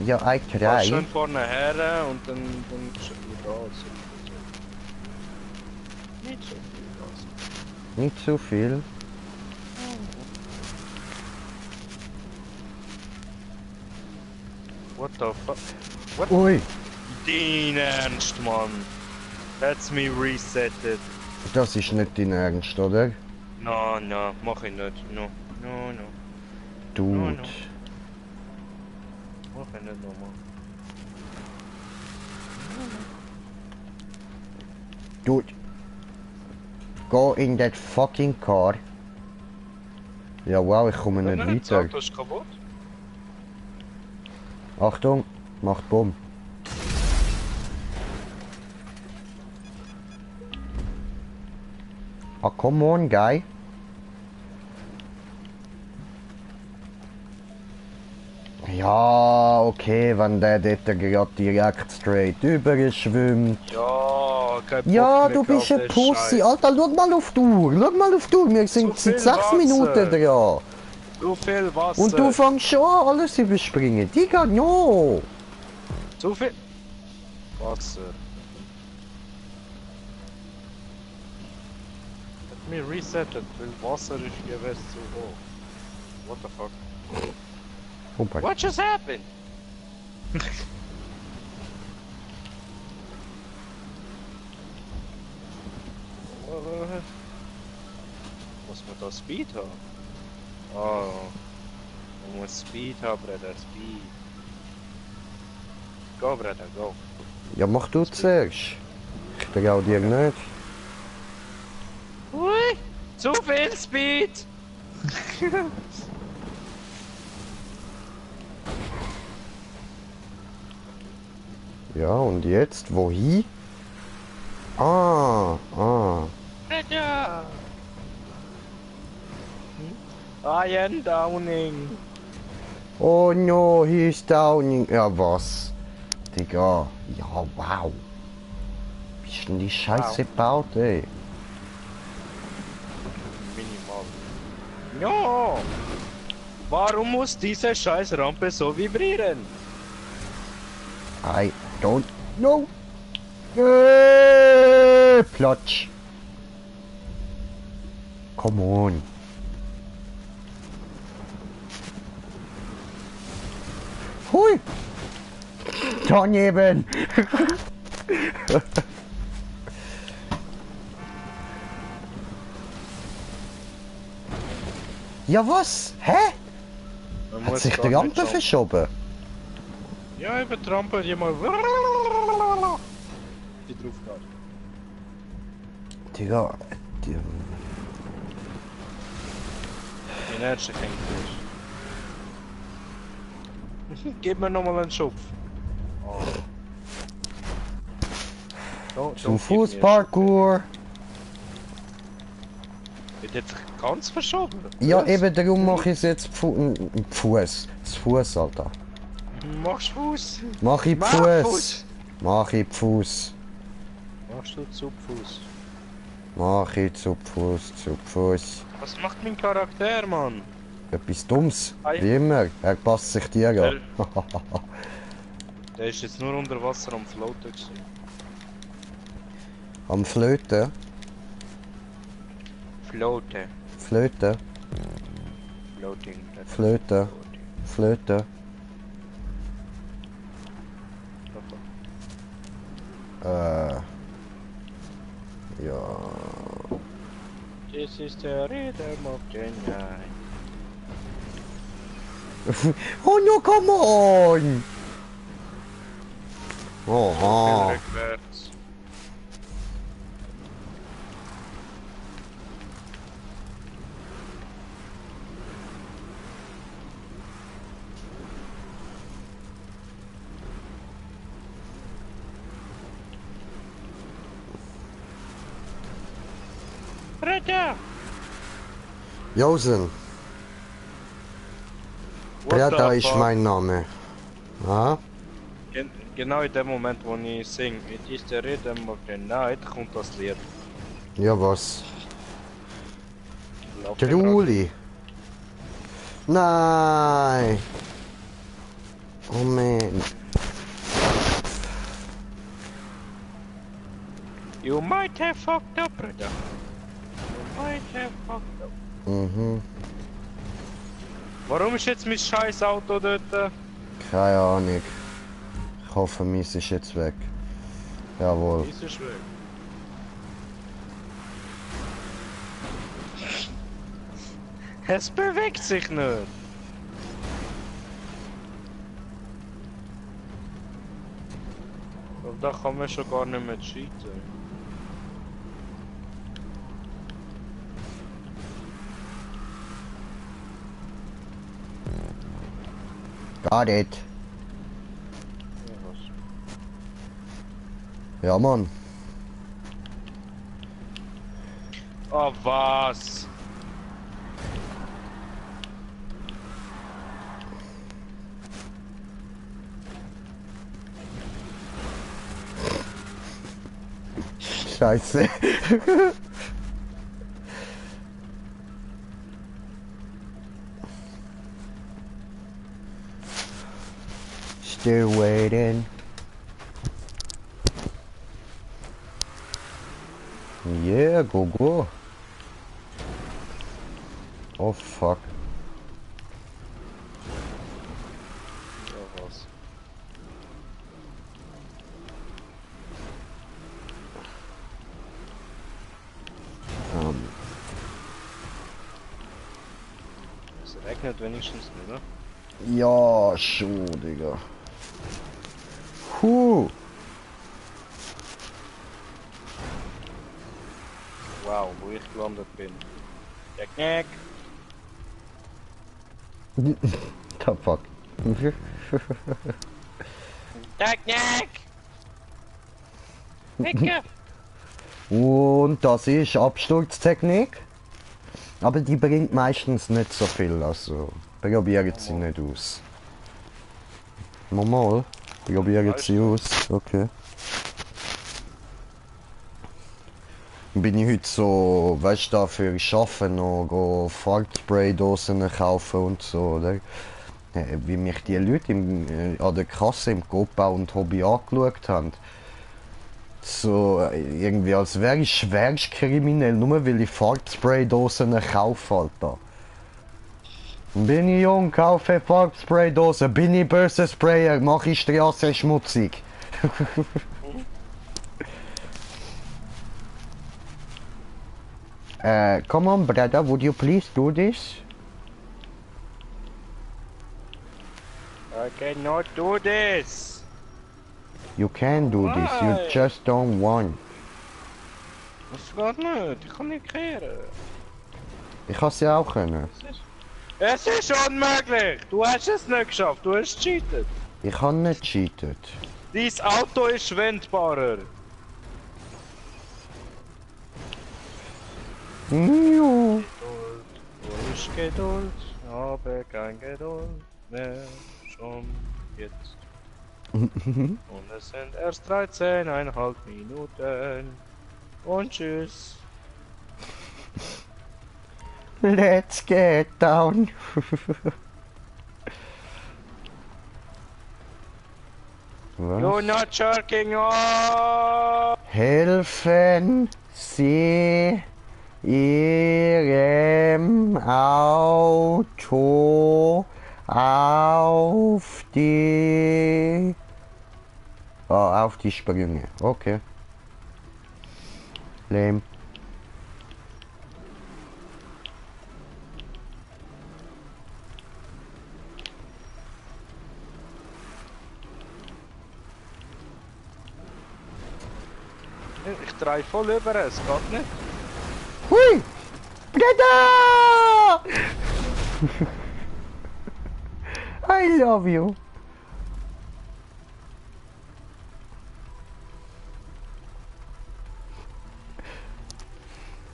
Ja, ich Fahr try. schön vorne her und dann ist du da. Nicht so viel Gas. Nicht zu viel. What the fuck? What? Ui, Dein Ernst, Mann! That's me resettet. das ist nicht dein Ernst, oder? No, no, mach ich nicht. No, no, no. Dude. No, no. Mach ich nicht nochmal. Dude. Go in that fucking car. Ja, wow, ich komme nicht Das weiter. Auto ist kaputt. Achtung, macht Bumm. Ah, come on, guy. Ja, okay, wenn der dort gerade direkt straight überschwimmt. Ja, kein Bock Ja, mehr du bist auf ein den Pussy. Scheiß. Alter, schau mal auf die Uhr. Schau mal auf die Uhr. Wir sind Zu viel seit 6 Wasser. Minuten dran. Zu viel Wasser. Und du fängst schon an, alles überspringen. Digga, no! Zu viel Wasser. Hat mich resettet, weil Wasser ist gewesen zu hoch. What the fuck? Oh mein What just happened? Muss man da Speed haben? Oh. Man muss Speed haben, Bruder, Speed. Go, Bruder, go. Ja, mach du zuerst. Ich trau dir nicht. Ui! Zu viel Speed! Ja, und jetzt? Wohin? Ah. Bruder! I am downing. Oh no, he's downing. Ja, was? Digga. Ja, wow. Wie ist denn die Scheiße gebaut, ey? Minimal. No! Warum muss diese scheiß Rampe so vibrieren? I don't know. Platsch. Come on. Hui. Daneben. Ja, was? Hä? Man Hat muss sich gar die nicht Rampe schauen. verschoben? Ja, über die Rampe die mal. Die drauf geht. Digga. Die, Die nächste hängt durch. Gib mir nochmal einen Schupf. Oh. zum Fußparkour. Wird jetzt ganz verschoben? Ja, Was? eben darum mache ich es jetzt Fuß. Das Fuß, Alter. Machst Fuß? Mach ich Mach Fuß. Fuß. Mach ich Fuß. Machst du zu Fuß? Mach ich zu Fuß, zu Fuß. Was macht mein Charakter, Mann? Etwas Dummes, Ei. wie immer. Er passt sich dir an. Der ist jetzt nur unter Wasser am Floaten gewesen. Am Flöten. Floaten. Flöten. Floating. Flöten. Flöten. Ja. This is the rhythm of the night. Oh no, come on! Oha. Rückwärts. Bretta! Josen. Breda ist mein Name. Ah? Genau in dem Moment, wo ich singe, it is the rhythm of the night, kommt das Lied. Ja, was? Läuft ja Truli. Nein. Oh man. grad. You might have fucked up, Bretta. You might have fucked up. Mhm. Warum ist jetzt mein scheiß Auto dort? Keine Ahnung. Ich hoffe, meins ist jetzt weg. Jawohl. Ist es weg? Es bewegt sich nicht. Und da kann man schon gar nicht mehr cheaten. Got it. Ja, was? Ja, Mann. Oh, was? Scheiße. still waiting. Yeah, go. Oh fuck. Ja, was? Es regnet wenigstens nicht, ne? Ja, schon, Digga. Huh. Wow, wo ich gelandet bin. Knack. The fuck. Knack. Hicke. Und das ist Absturztechnik. Aber die bringt meistens nicht so viel, also probiert sie nicht aus. Normal? Probiert sie aus, okay. Bin ich heute so, weißt du, dafür arbeiten noch, go Fahrtspraydosen kaufen und so, oder? Wie mich die Leute an der Kasse im Copa und Hobby angeschaut haben. So, irgendwie als wäre ich schwerst kriminell, nur weil ich Fahrtspraydosen kaufe, Alter. Bin ich jung, kaufe Fahrtspraydosen, bin ich böse Sprayer, mache ich Straße schmutzig. Come on, brother, would you please do this? I cannot do this. You can do this, you Why? just don't want. Das geht nicht, ich kann nicht kehren. Ich kann es ja auch können. Es ist unmöglich! Du hast es nicht geschafft, du hast cheatet. Ich habe nicht cheatet. Dein Auto ist wendbarer. Miau. Wo ist Geduld? Habe kein Geduld mehr, schon jetzt. Und es sind erst 13,5 Minuten. Und tschüss. Let's get down. You're Was? not jerking off! Helfen Sie Ihrem Auto auf die... auf die Sprünge. Okay. Lame. Ich drehe voll über, es geht nicht. Hui! Breda! I love you.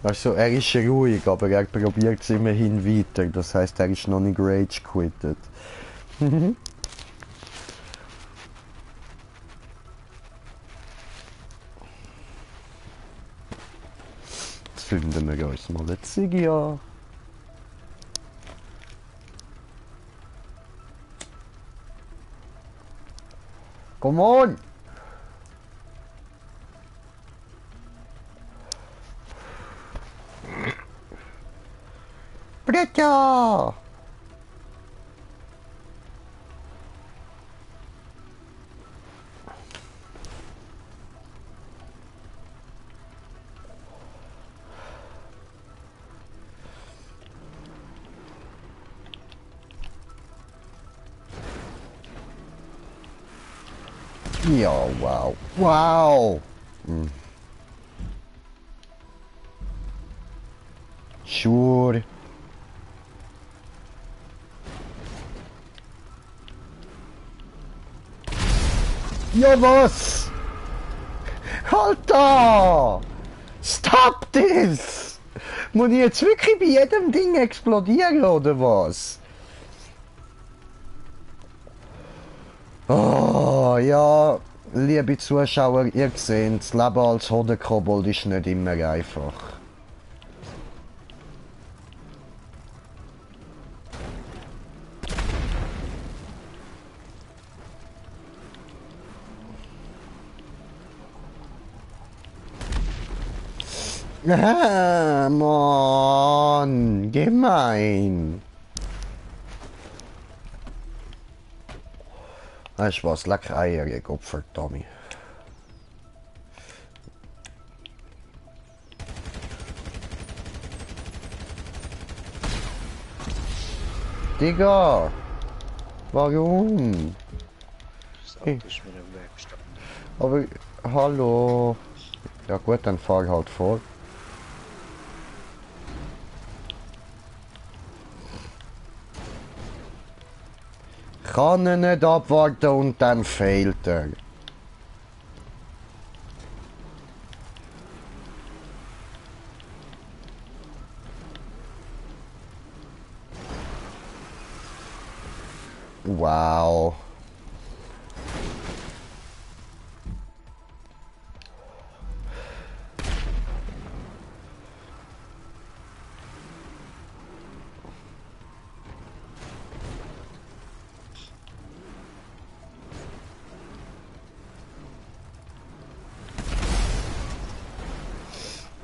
Also er ist ruhig, aber er probiert es immerhin weiter. Das heißt, er ist noch nicht rage quittet. Jetzt finden wir uns mal eine Ziege an. Come on! Britta! Ja, wow. Wow! Sure. Ja, was? Alter! Stop this! Muss ich jetzt wirklich bei jedem Ding explodieren, oder was? Oh, ja, liebe Zuschauer, ihr seht, das Leben als Hodenkobold ist nicht immer einfach. Ah, Mann, gemein. Weißt du was, lecker Eier geopfert, Tommy. Digga, warum? Das Auto ist mir im Weg gestanden. Aber, hallo. Ja gut, dann fahr halt vor. Kann er nicht abwarten und dann fehlt er. Wow.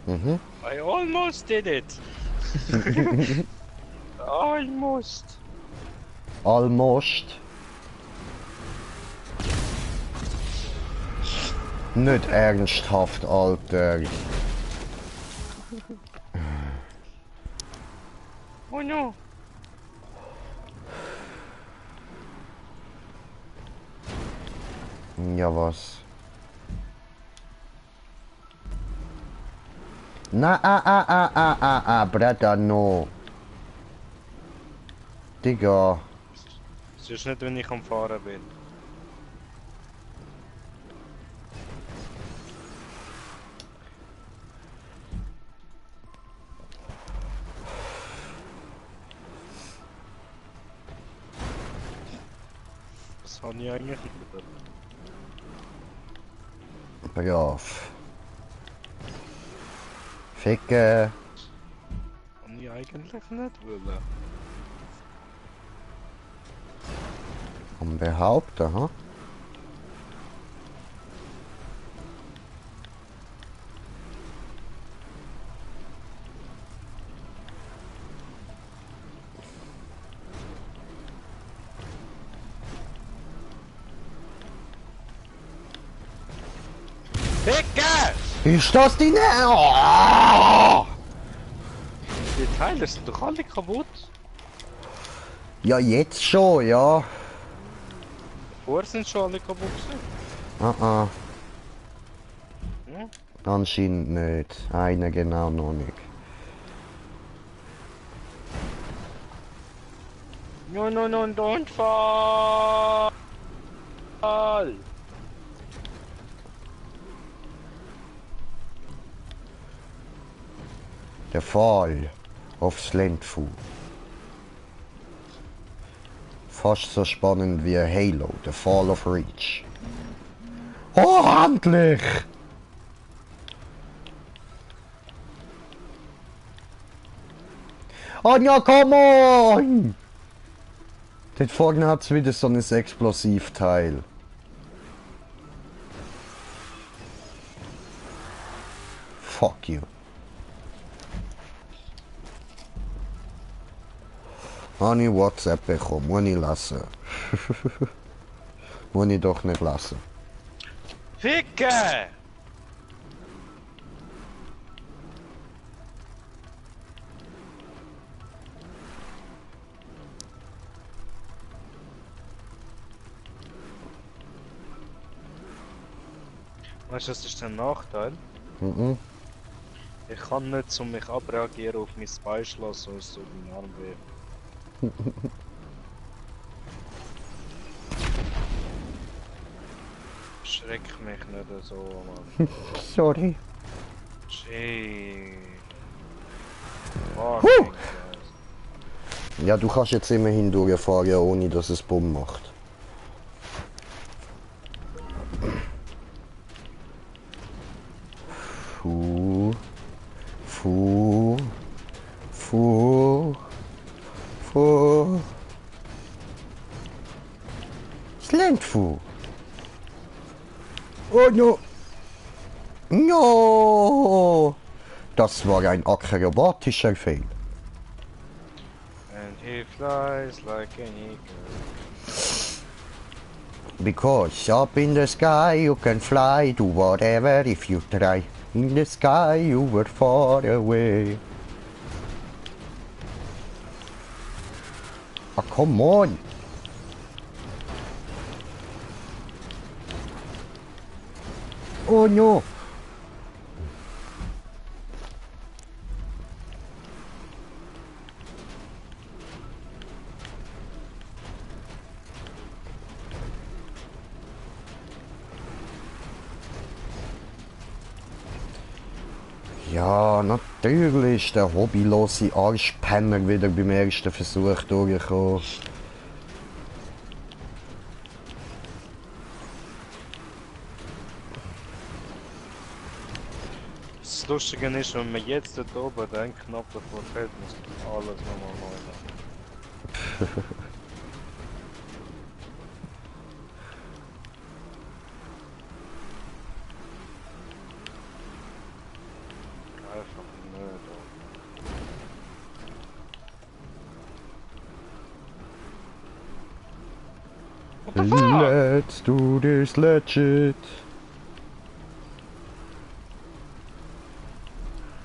Mhm. I almost did it! Almost! Almost. Nicht ernsthaft, Alter. Oh no! Ja, was? Na, Bretta, no. Digga. Es ist nicht, wenn ich am Fahren bin. Was habe ich eigentlich wieder? Brav. Ficke. Habe ich eigentlich nicht wollen. Am behaupten, ha? Ficker! Ist das die Oh! Die Teile sind doch alle kaputt. Ja, jetzt schon, ja. Vorher sind schon alle kaputt gewesen. Ah, Hm? anscheinend nicht. Einer genau noch nicht. No, no, no, don't fall! Der Fall aufs Landfu. Fast so spannend wie Halo, The Fall of Reach. Oh, endlich! Anja, come on! Dort vorne hat es wieder so ein Explosivteil. Fuck you. Habe ich WhatsApp bekommen, muss ich lassen. Muss ich doch nicht lassen. Ficker! Weißt du, das ist der Nachteil? Mhm. Ich kann nicht so mich abreagieren auf mein Beischlagen, so es tut mein Arm weh. Schreck mich nicht so, Mann. Sorry. Shit. Fucking Ja, du kannst jetzt immerhin durchfahren, ohne dass es Bumm macht. Fu. Fu. Fu. Fu. Slendfu. Oh no. No. Das war ein akrobatischer Fail. And he flies like an eagle. Because up in the sky you can fly, do whatever if you try. In the sky you were far away. Ah, come on! Oh no! Ja, natürlich ist der hobbylose Arschpenner wieder beim ersten Versuch durchgekommen. Das Lustige ist, wenn man jetzt dort oben den Knopf davor fällt, muss man alles nochmal neu machen. Einfach nicht. What the fuck? Let's do this legit.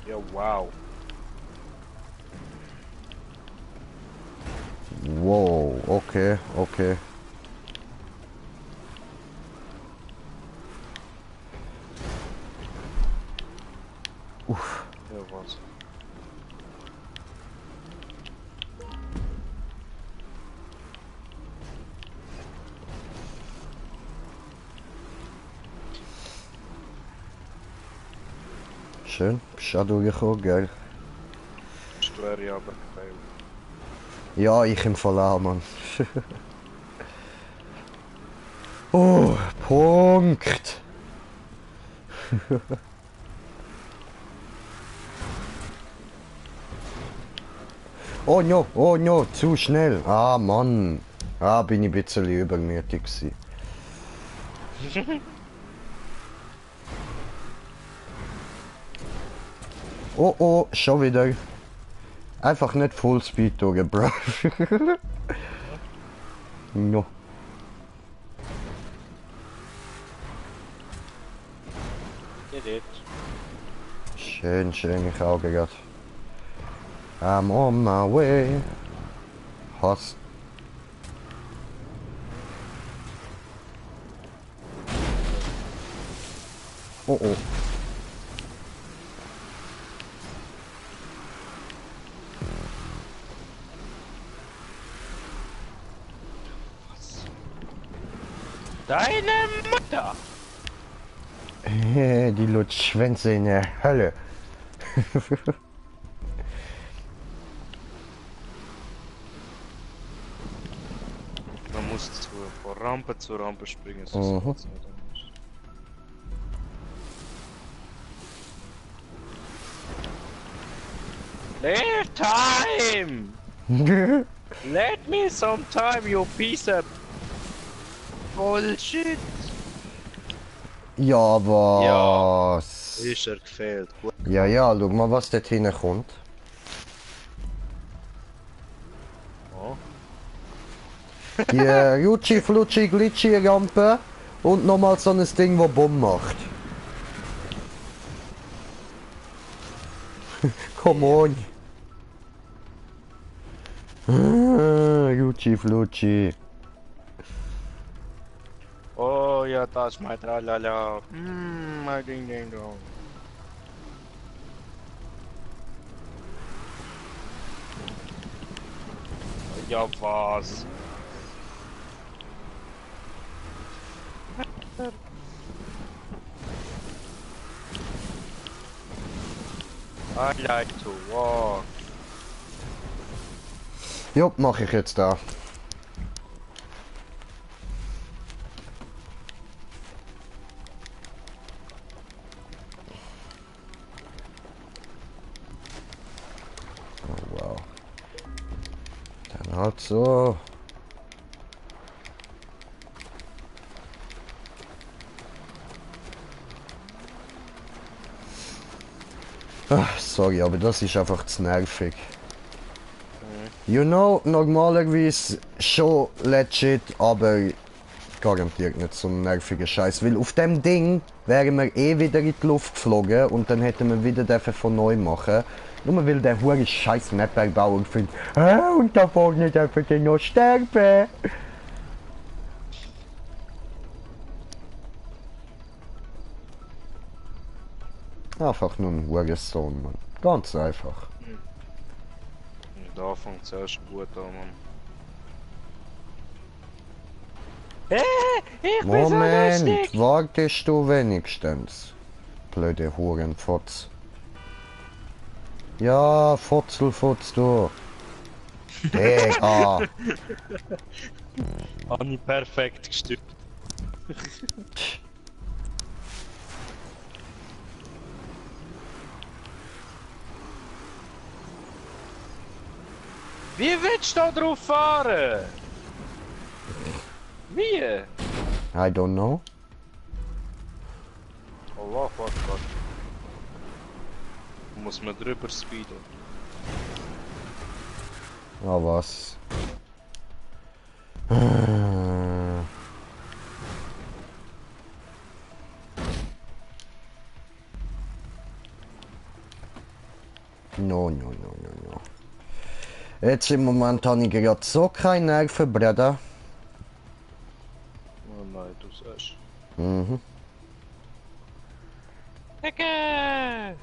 Ja, wow. Wow, okay, okay. Uff. Ja, was? Schön, bist du auch durchgekommen, gell? Schwere aber gefällt. Ja, ich im Fall auch, Mann. Oh, Punkt! Oh no, zu schnell. Ah, Mann. Ah, bin ich ein bisschen übermütig gewesen. Oh oh, schon wieder. Einfach nicht Fullspeed durchgebracht. No. Did it. Schön, schön, ich auch gerade. I'm on my way. Hast. Oh oh. Deine Mutter! Die Lutschschwänze in der Hölle. Man muss von Rampe zu Rampe springen, sonst geht's nicht anders. Leave time! Let me some time, you piece of bullshit! Ja, Ja. was? Ist er gefehlt. Gut. Ja, ja, schau mal, was dort hinten kommt. Oh. Die Rutschi, Flutschi, Glitschi Rampe und nochmal so ein Ding, das Bumm macht. Come on. Rutschi, Flutschi. Oh ja, das ist mein Tralala. Mein Ding Ding Dong. Ja, was? I like to walk. Jo, mach ich jetzt da. Oh wow. Dann halt so. Ach, sorry, aber das ist einfach zu nervig. You know, normalerweise schon legit, aber garantiert nicht so ein nerviger Scheiß. Weil auf dem Ding wären wir eh wieder in die Luft geflogen und dann hätten wir wieder dürfen von neu machen. Nur weil der hure scheiß Map-Bauer findet, und da vorne dürfen die noch sterben. Einfach nur ein Hurensohn, Mann. Ganz einfach. Da fängt es erst gut an, Mann. Ich bin so Moment, lustig! wartest du wenigstens? Blöde Hurenfotz. Ja, Fotzelfotz, du. Digga. Habe ich perfekt gestückt. Wie willst du da drauf fahren? Wie? I don't know. Allah, Gott. Muss man drüber speeden. Ah, was? No. Jetzt im Moment habe ich gerade so keine Nerven, Bruder. Oh nein, du sagst. Mhm. Ecke!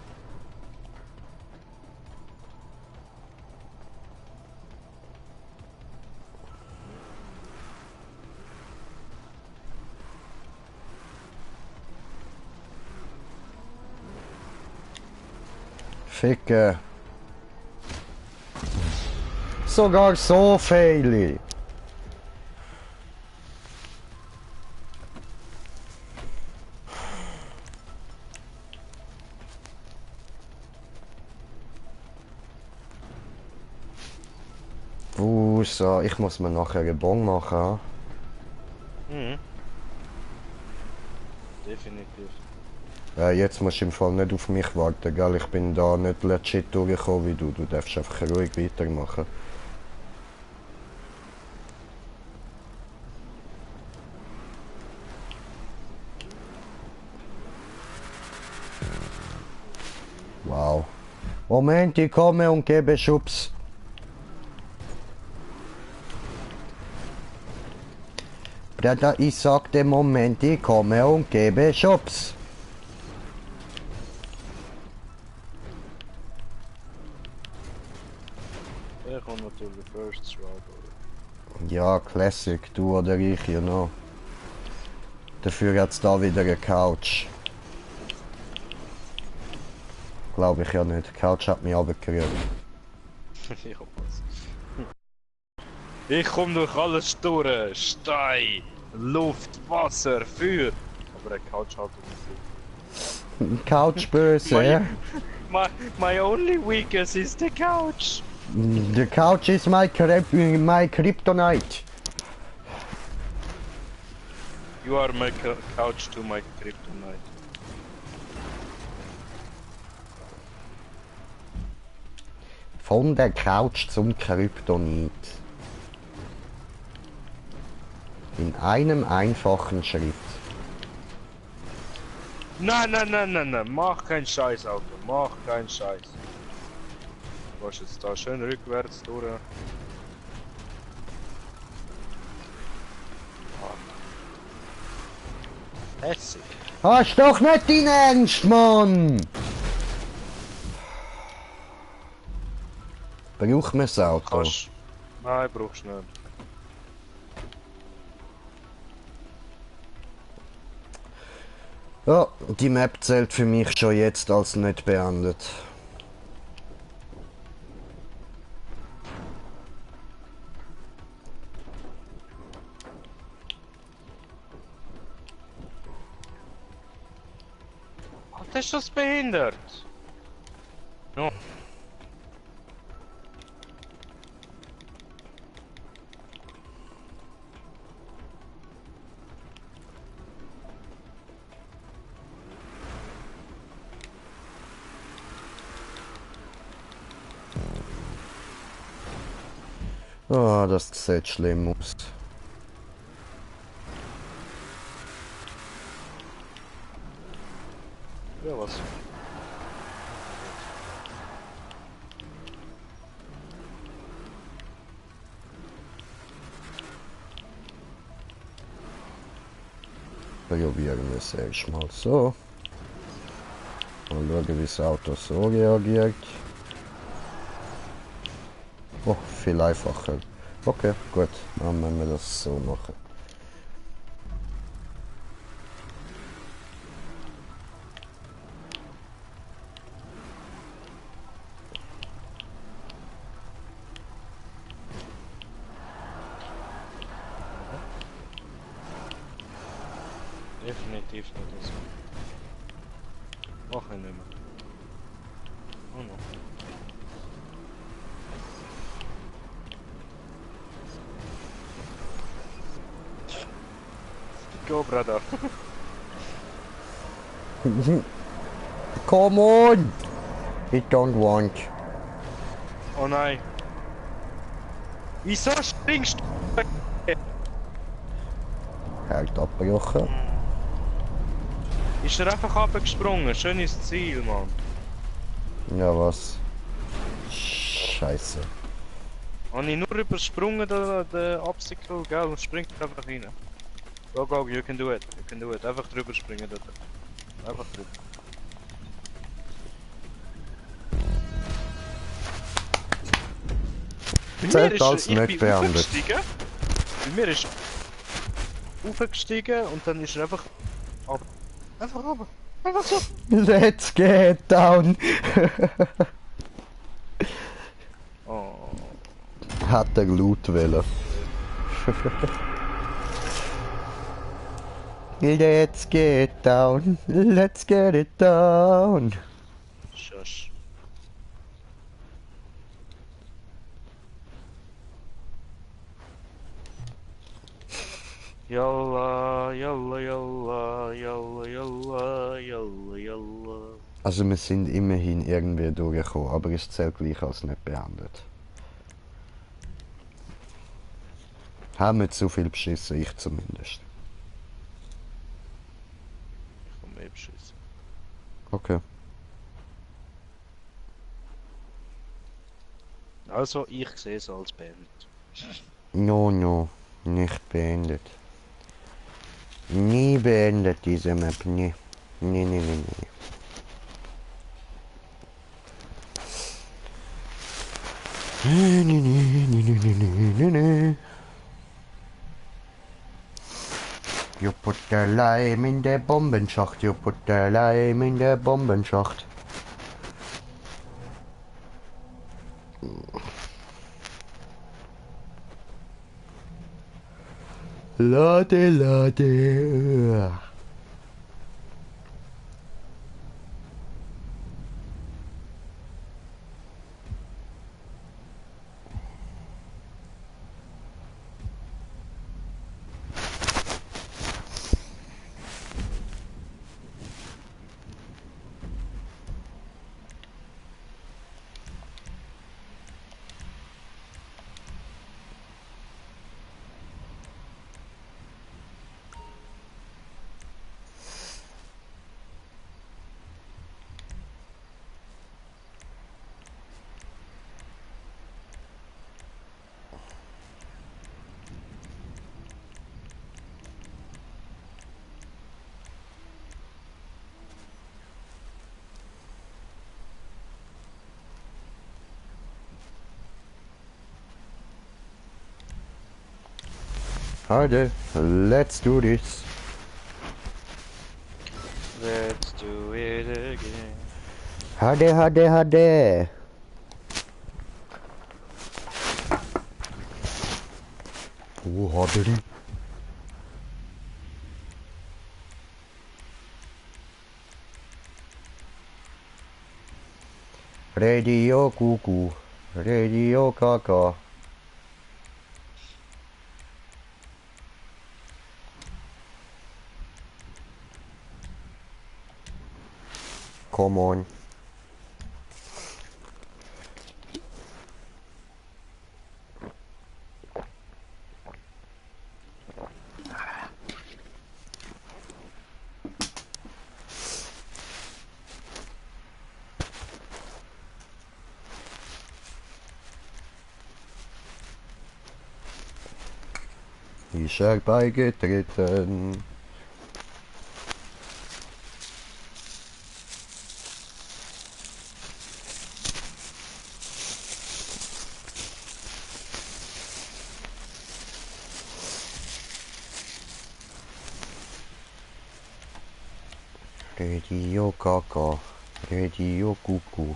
Ficke. Sogar so viele. So, ich muss mir nachher einen Bon machen. Mhm. Definitiv. Jetzt musst du im Fall nicht auf mich warten, gell? Ich bin da nicht legit durchgekommen wie du. Du darfst einfach ruhig weitermachen. Wow. Moment, ich komme und gebe Schubs. Bruder, ich sagte Moment, ich komme und gebe Schubs. Ich komme natürlich first Round. Ja, Classic, du oder ich, you know. Dafür hat's da wieder eine Couch. Glaube ich ja nicht. Die Couch hat mich runtergerührt. Ich hoffe es. Ich komme durch alles durch. Stein, Luft, Wasser, Feuer. Aber der Couch halt nicht. Couch böse, ja? My only weakness is the couch. The couch is my kryptonite. You are my couch to my kryptonite. Von der Couch zum Kryptonit. In einem einfachen Schritt. Nein, mach keinen Scheiß, Auto, mach keinen Scheiß. Du gehst jetzt da schön rückwärts durch. Hässig. Hast doch nicht dein Ernst, Mann! Braucht man das Auto? Kannst... Nein, brauchst du nicht. Ja, die Map zählt für mich schon jetzt als nicht beendet. Alter, ist das behindert? No. Ah, das sieht schlimm aus. Ja, was? Probieren wir es erstmal so. Mal schauen, wie das Auto so reagiert. Oh, viel einfacher. Okay, gut. Dann müssen wir das so machen. Definitiv nicht so. Mach ich nicht mehr. Oh no. Go, brother. Come on! I don't want. Oh nein. Wieso springst du? Herd abgebrochen. Ist er einfach abgesprungen? Schönes Ziel, Mann. Ja, was? Scheiße. Habe ich nur übersprungen, den Obstacle, gell, und springt einfach rein. Go, go, you can do it. You can do it. Einfach drüber springen dort. Einfach drüber. Zählt als ich nicht bin beendet. aufgestiegen. Bei mir ist aufgestiegen und dann ist er einfach ab. Einfach runter. Einfach so. Let's get down! Oh. Hat er Loot wollen. Let's get down, let's get it down. Shush. Yalla, yalla, yalla, yalla, yalla, yalla, yalla. Also wir sind immerhin irgendwie durchgekommen, aber es zählt gleich als nicht beendet. Haben wir zu viel beschissen, ich zumindest. Ich komm mehr beschissen. Okay. Also, ich sehe es als beendet. No, no, nicht beendet. Nie beendet diese Map, nie. Nee, nee, nee, nee. Nee, nee, nee, nee, nee, nee, nee, nee. You put the lime in der Bombenschacht, you put the lime in der Bombenschacht. Lade, lade. Hade, let's do this. Let's do it again. Hade, hade, hade. Oh, hade die. Radio Kuku, Radio Kaka. Come on. ist er beigetreten. Radio Gaga, Radio Kuku.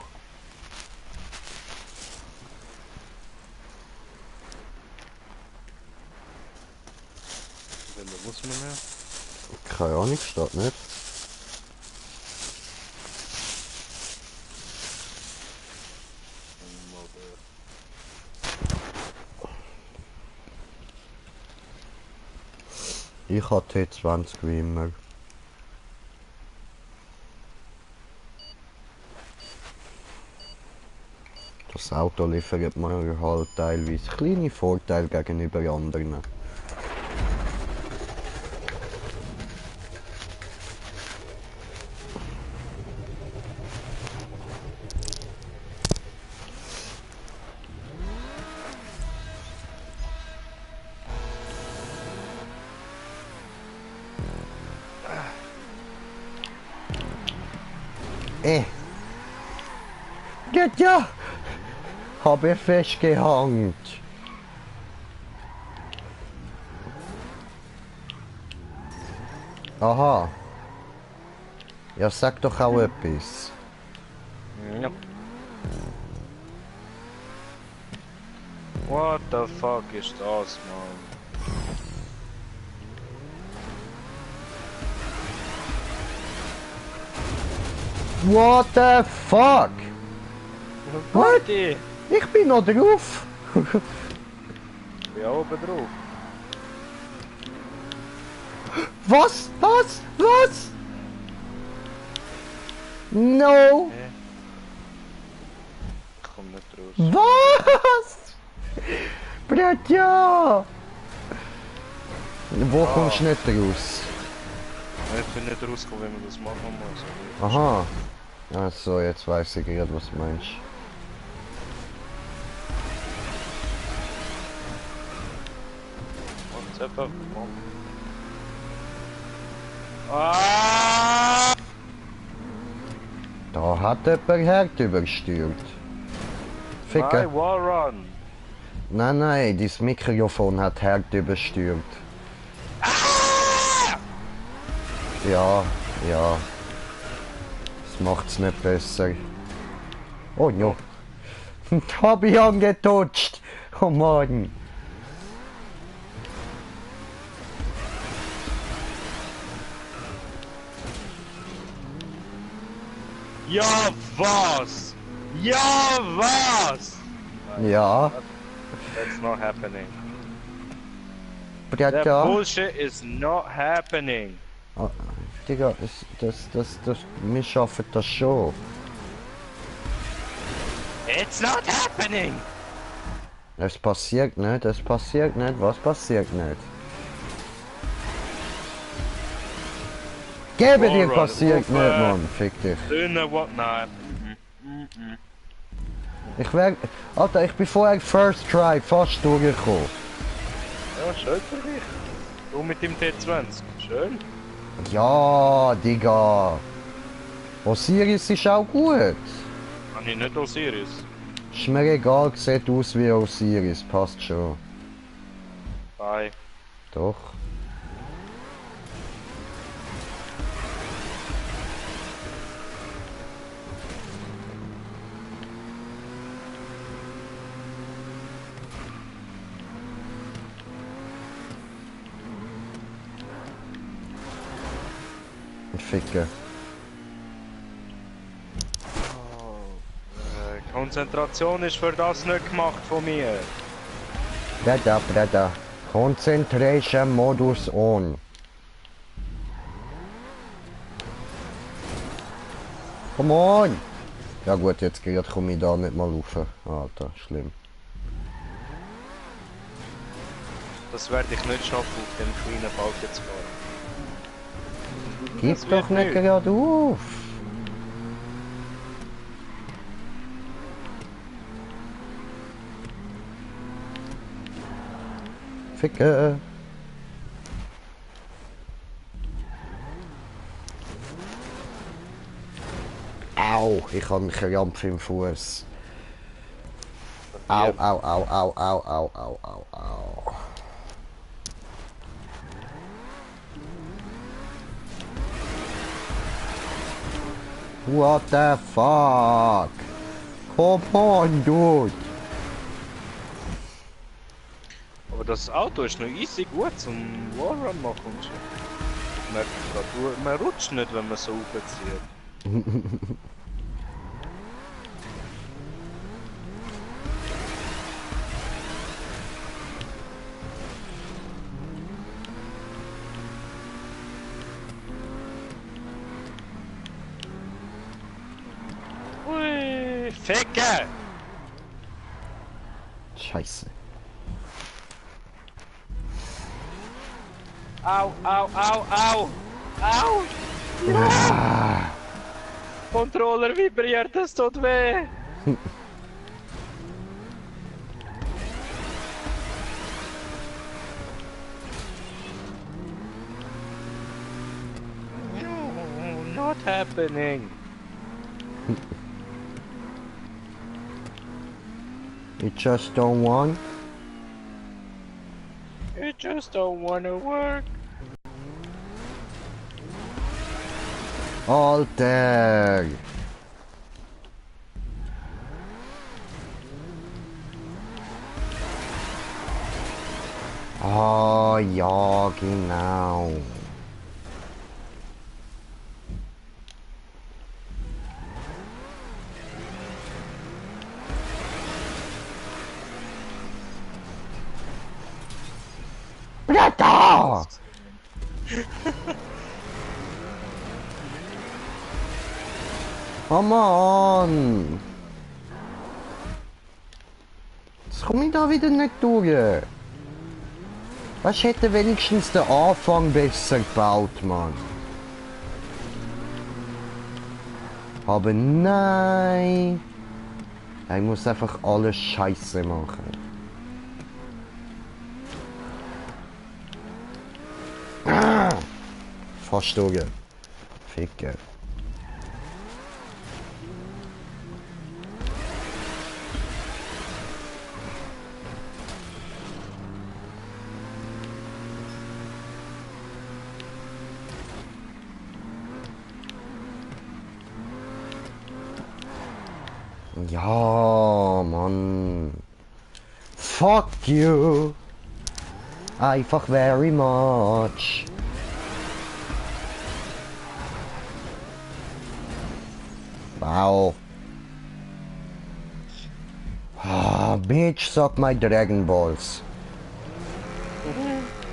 Wo muss man her? Keine Ahnung, steht nicht. Ich hatte T20 wie immer. Das Auto liefert mir halt teilweise kleine Vorteile gegenüber anderen. Geht ja! Habe festgehangen. Aha. Ja, sag doch auch etwas. Ja. What the fuck ist das, Mann? What the fuck? What? Ich Ich bin noch drauf. bin oben drauf. Was? Was? Was? No. Ich komm nicht raus. Was? Bratja! Wo kommst du nicht raus? Ich bin nicht rausgekommen, wenn man das machen muss. Aha. Achso, jetzt weiß ich gerade, was du meinst. Und einfach. Ah! Da hat jemand Herd übersteuert. Ficker. Nein, Wallrun! Nein, dein Mikrofon hat Herd übersteuert. Ja. Das macht's nicht besser. Oh no. Hab ich angetoucht. Oh Mann. Ja, was? Ja, was? Ja. That's not happening. That Bratja. bullshit is not happening. Ah, Digga, wir schaffen das schon. It's not happening! Es passiert nicht, was passiert nicht? Gebe dir Alright, passiert nicht, Uwe. Mann, fick dich. Dünne what? Nein. Alter, ich bin vorher First Try fast durchgekommen. Ja, schön für dich. Du mit dem T20. Schön. Ja, Digga. Osiris ist auch gut. Habe ich nicht Osiris. Ist mir egal, sieht aus wie Osiris, passt schon. Bye. Doch. Ficken. Konzentration ist für das nicht gemacht von mir. Breda. Concentration Modus on. Come on! Ja gut, jetzt gerade komme ich da nicht mal rauf. Alter, schlimm. Das werde ich nicht schaffen, auf dem kleinen Balken zu fahren. Gib Das doch wird nicht nicht. gerade auf! Ficke! ich habe einen Krampf im Fuß. Au, au, au, au, au, au, au, au, au. What the fuck? Come on, dude. Aber das Auto ist noch easy gut zum Wallrun machen und so. Merkt grad, man rutscht nicht, wenn man so aufzieht. Ui, Ficke! Scheiße. Au, au, au, au! Au! Ah. Controller vibriert, es tut weh! No, not happening. You just don't want? It just don't wanna work. Alter! Oh ja, genau. Bleib da! Oh Mann! Jetzt komme ich da wieder nicht durch. Was hätte wenigstens den Anfang besser gebaut, Mann? Aber nein! Ich muss einfach alles Scheiße machen. Ah! Fast durch. Ficken. Ja, Mann. Fuck you. Einfach very much. Wow. Ah, bitch, suck my Dragon Balls.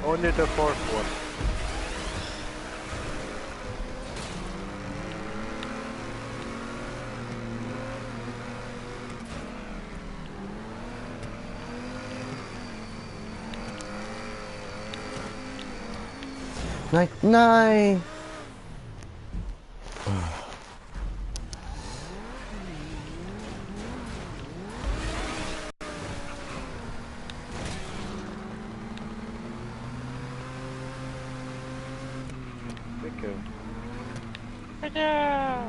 Only the fourth one. Nein, nein. Ficke. Ja.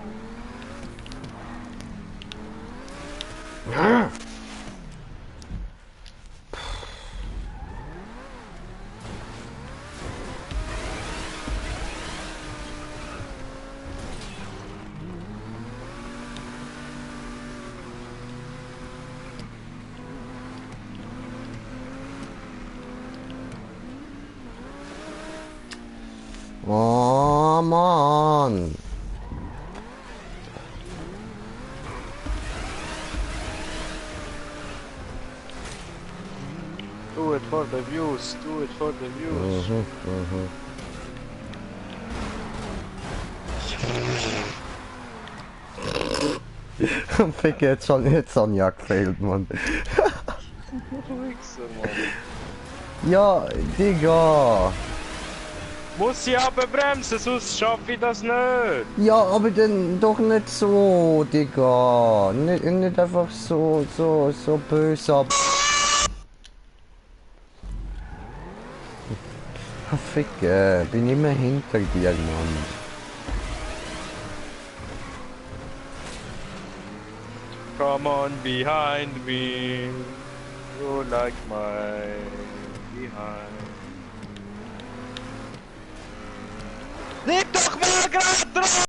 Ah. Oh Mann. Do it for the views, do it for the views. Fick, jetzt habe ich ja gefehlt, Mann. Wichser, Mann. Ja, Digga. Muss ich aber bremsen, sonst schaffe ich das nicht. Ja, aber dann doch nicht so, Digga. Nicht einfach so böse ab. Ficke, bin immer hinter dir, Mann. Come on behind me. You like my behind. Nimm doch mal grad drauf!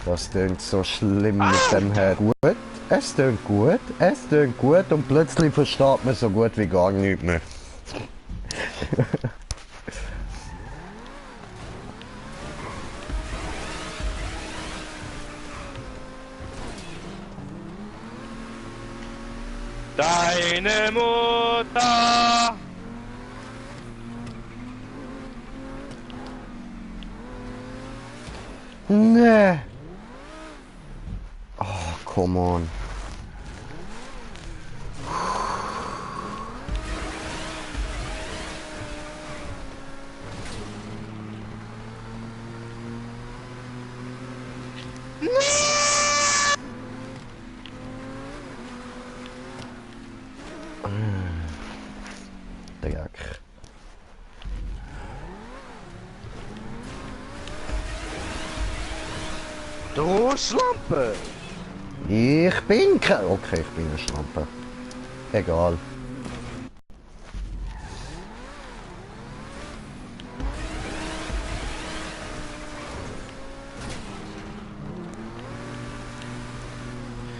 Das tönt so schlimm mit dem Herr. Gut, es tönt gut und plötzlich versteht man so gut wie gar nichts mehr. Deine Mutter! Nee. Oh, come on. Dreck. Du Schlampe! Ich bin kein... Okay, ich bin eine Schlampe. Egal.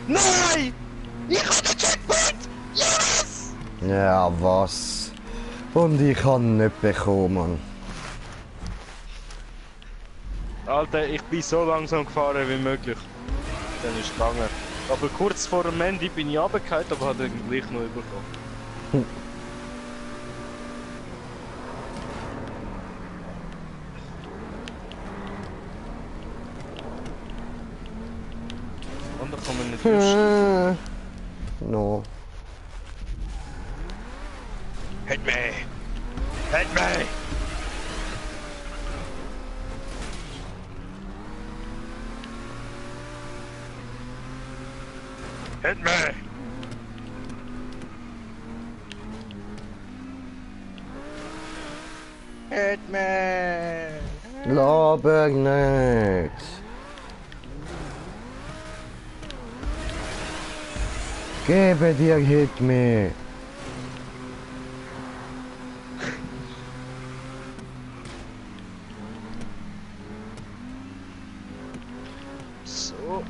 Nein! Ich hab den Checkpoint! Yes! Ja, was? Und ich kann nicht bekommen. Alter, ich bin so langsam gefahren wie möglich. Dann ist es gegangen. Aber kurz vor dem Ende bin ich runtergefallen, aber hat ihn gleich noch bekommen. Und da kommen nicht durch. No. Hit me! Hit me! Hit me! Hit me! Laber nix. Gebe dir Hit me. So,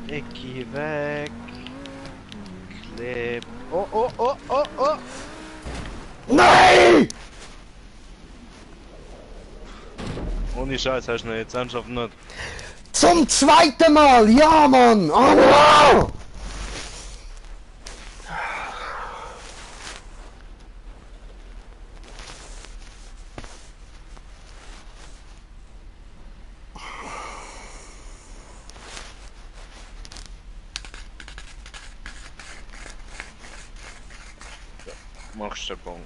ich geh weg. Clip. Oh, oh, oh, oh, oh! Nein! Ohne Scheiß hast du ihn jetzt ernsthaft nicht. Zum zweiten Mal! Ja, Mann! Oh, no! Machst du den Punkt.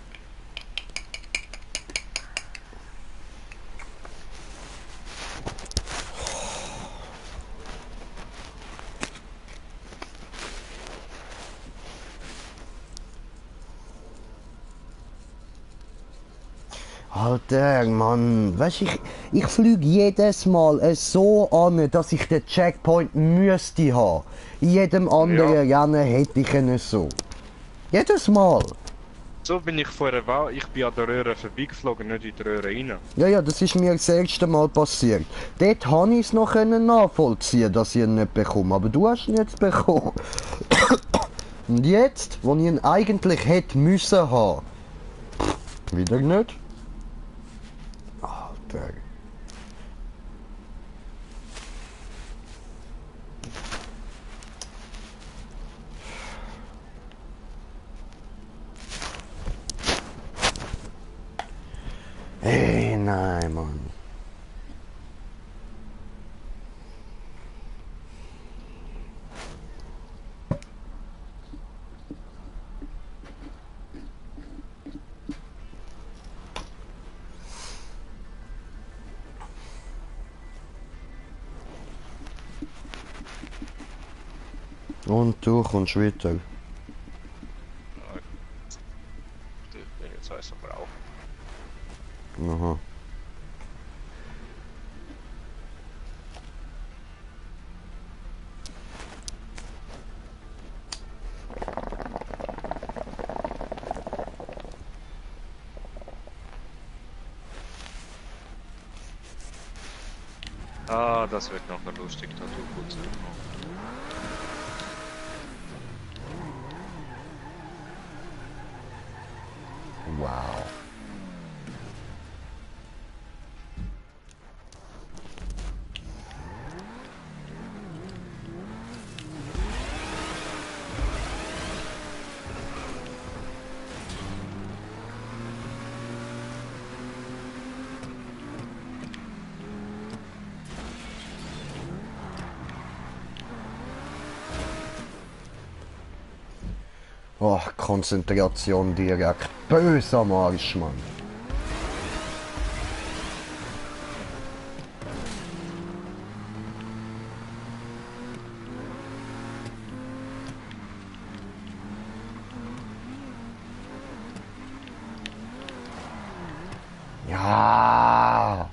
Alter, Mann, weißt ich fliege jedes Mal so an, dass ich den Checkpoint müsste haben. In jedem anderen Rennen hätte ich ihn so. Jedes Mal. So bin ich vorher war, ich bin an der Röhre vorbeigeflogen, nicht in die Röhre rein. Ja, das ist mir das erste Mal passiert. Dort konnte ich es noch nachvollziehen, dass ich ihn nicht bekomme, aber du hast ihn jetzt bekommen. Und jetzt, wo ich ihn eigentlich hätte müssen haben, wieder nicht. Alter. Hey, nein, Mann. Und du kommst weiter. Ich bin jetzt heiß aber auch. Aha. Ah, das wird nachher lustig, Tattoo putzen. Wow. Oh, Konzentration direkt. Böser Marsch, Mann. Ja.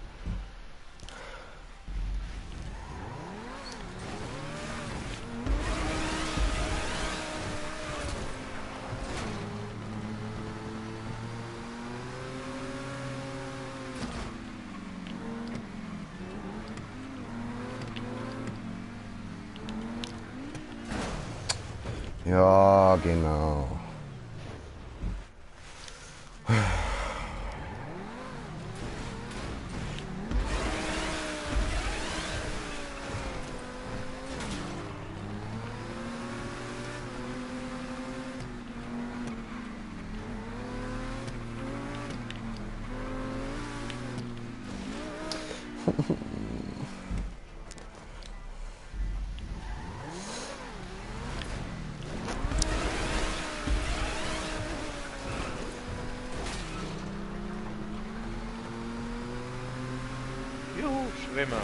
Ja, genau. Juhu, Schwimmer.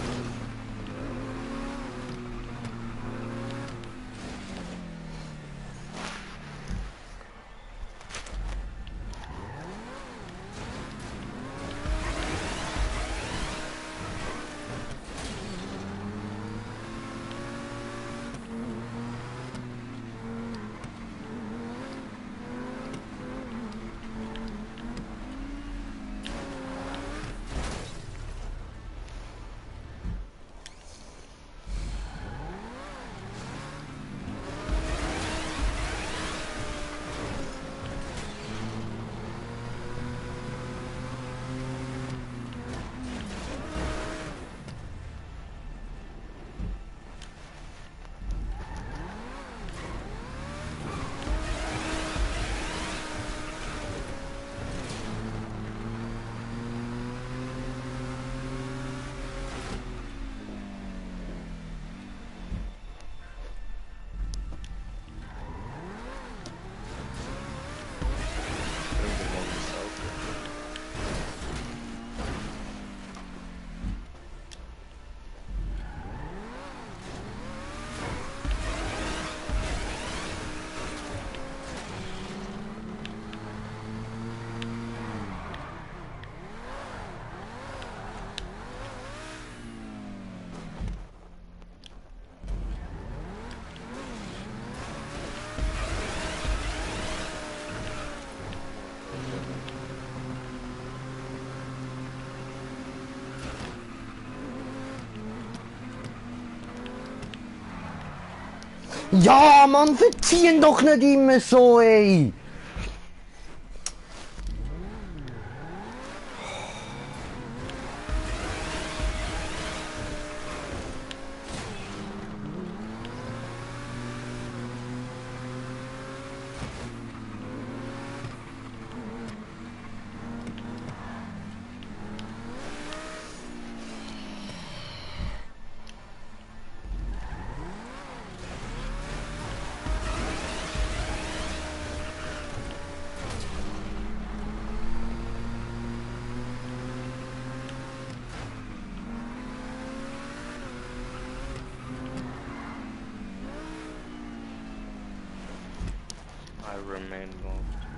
Bring dir mal das Auto. Ja, Mann, verziehen doch nicht immer so, ey. I remain loved.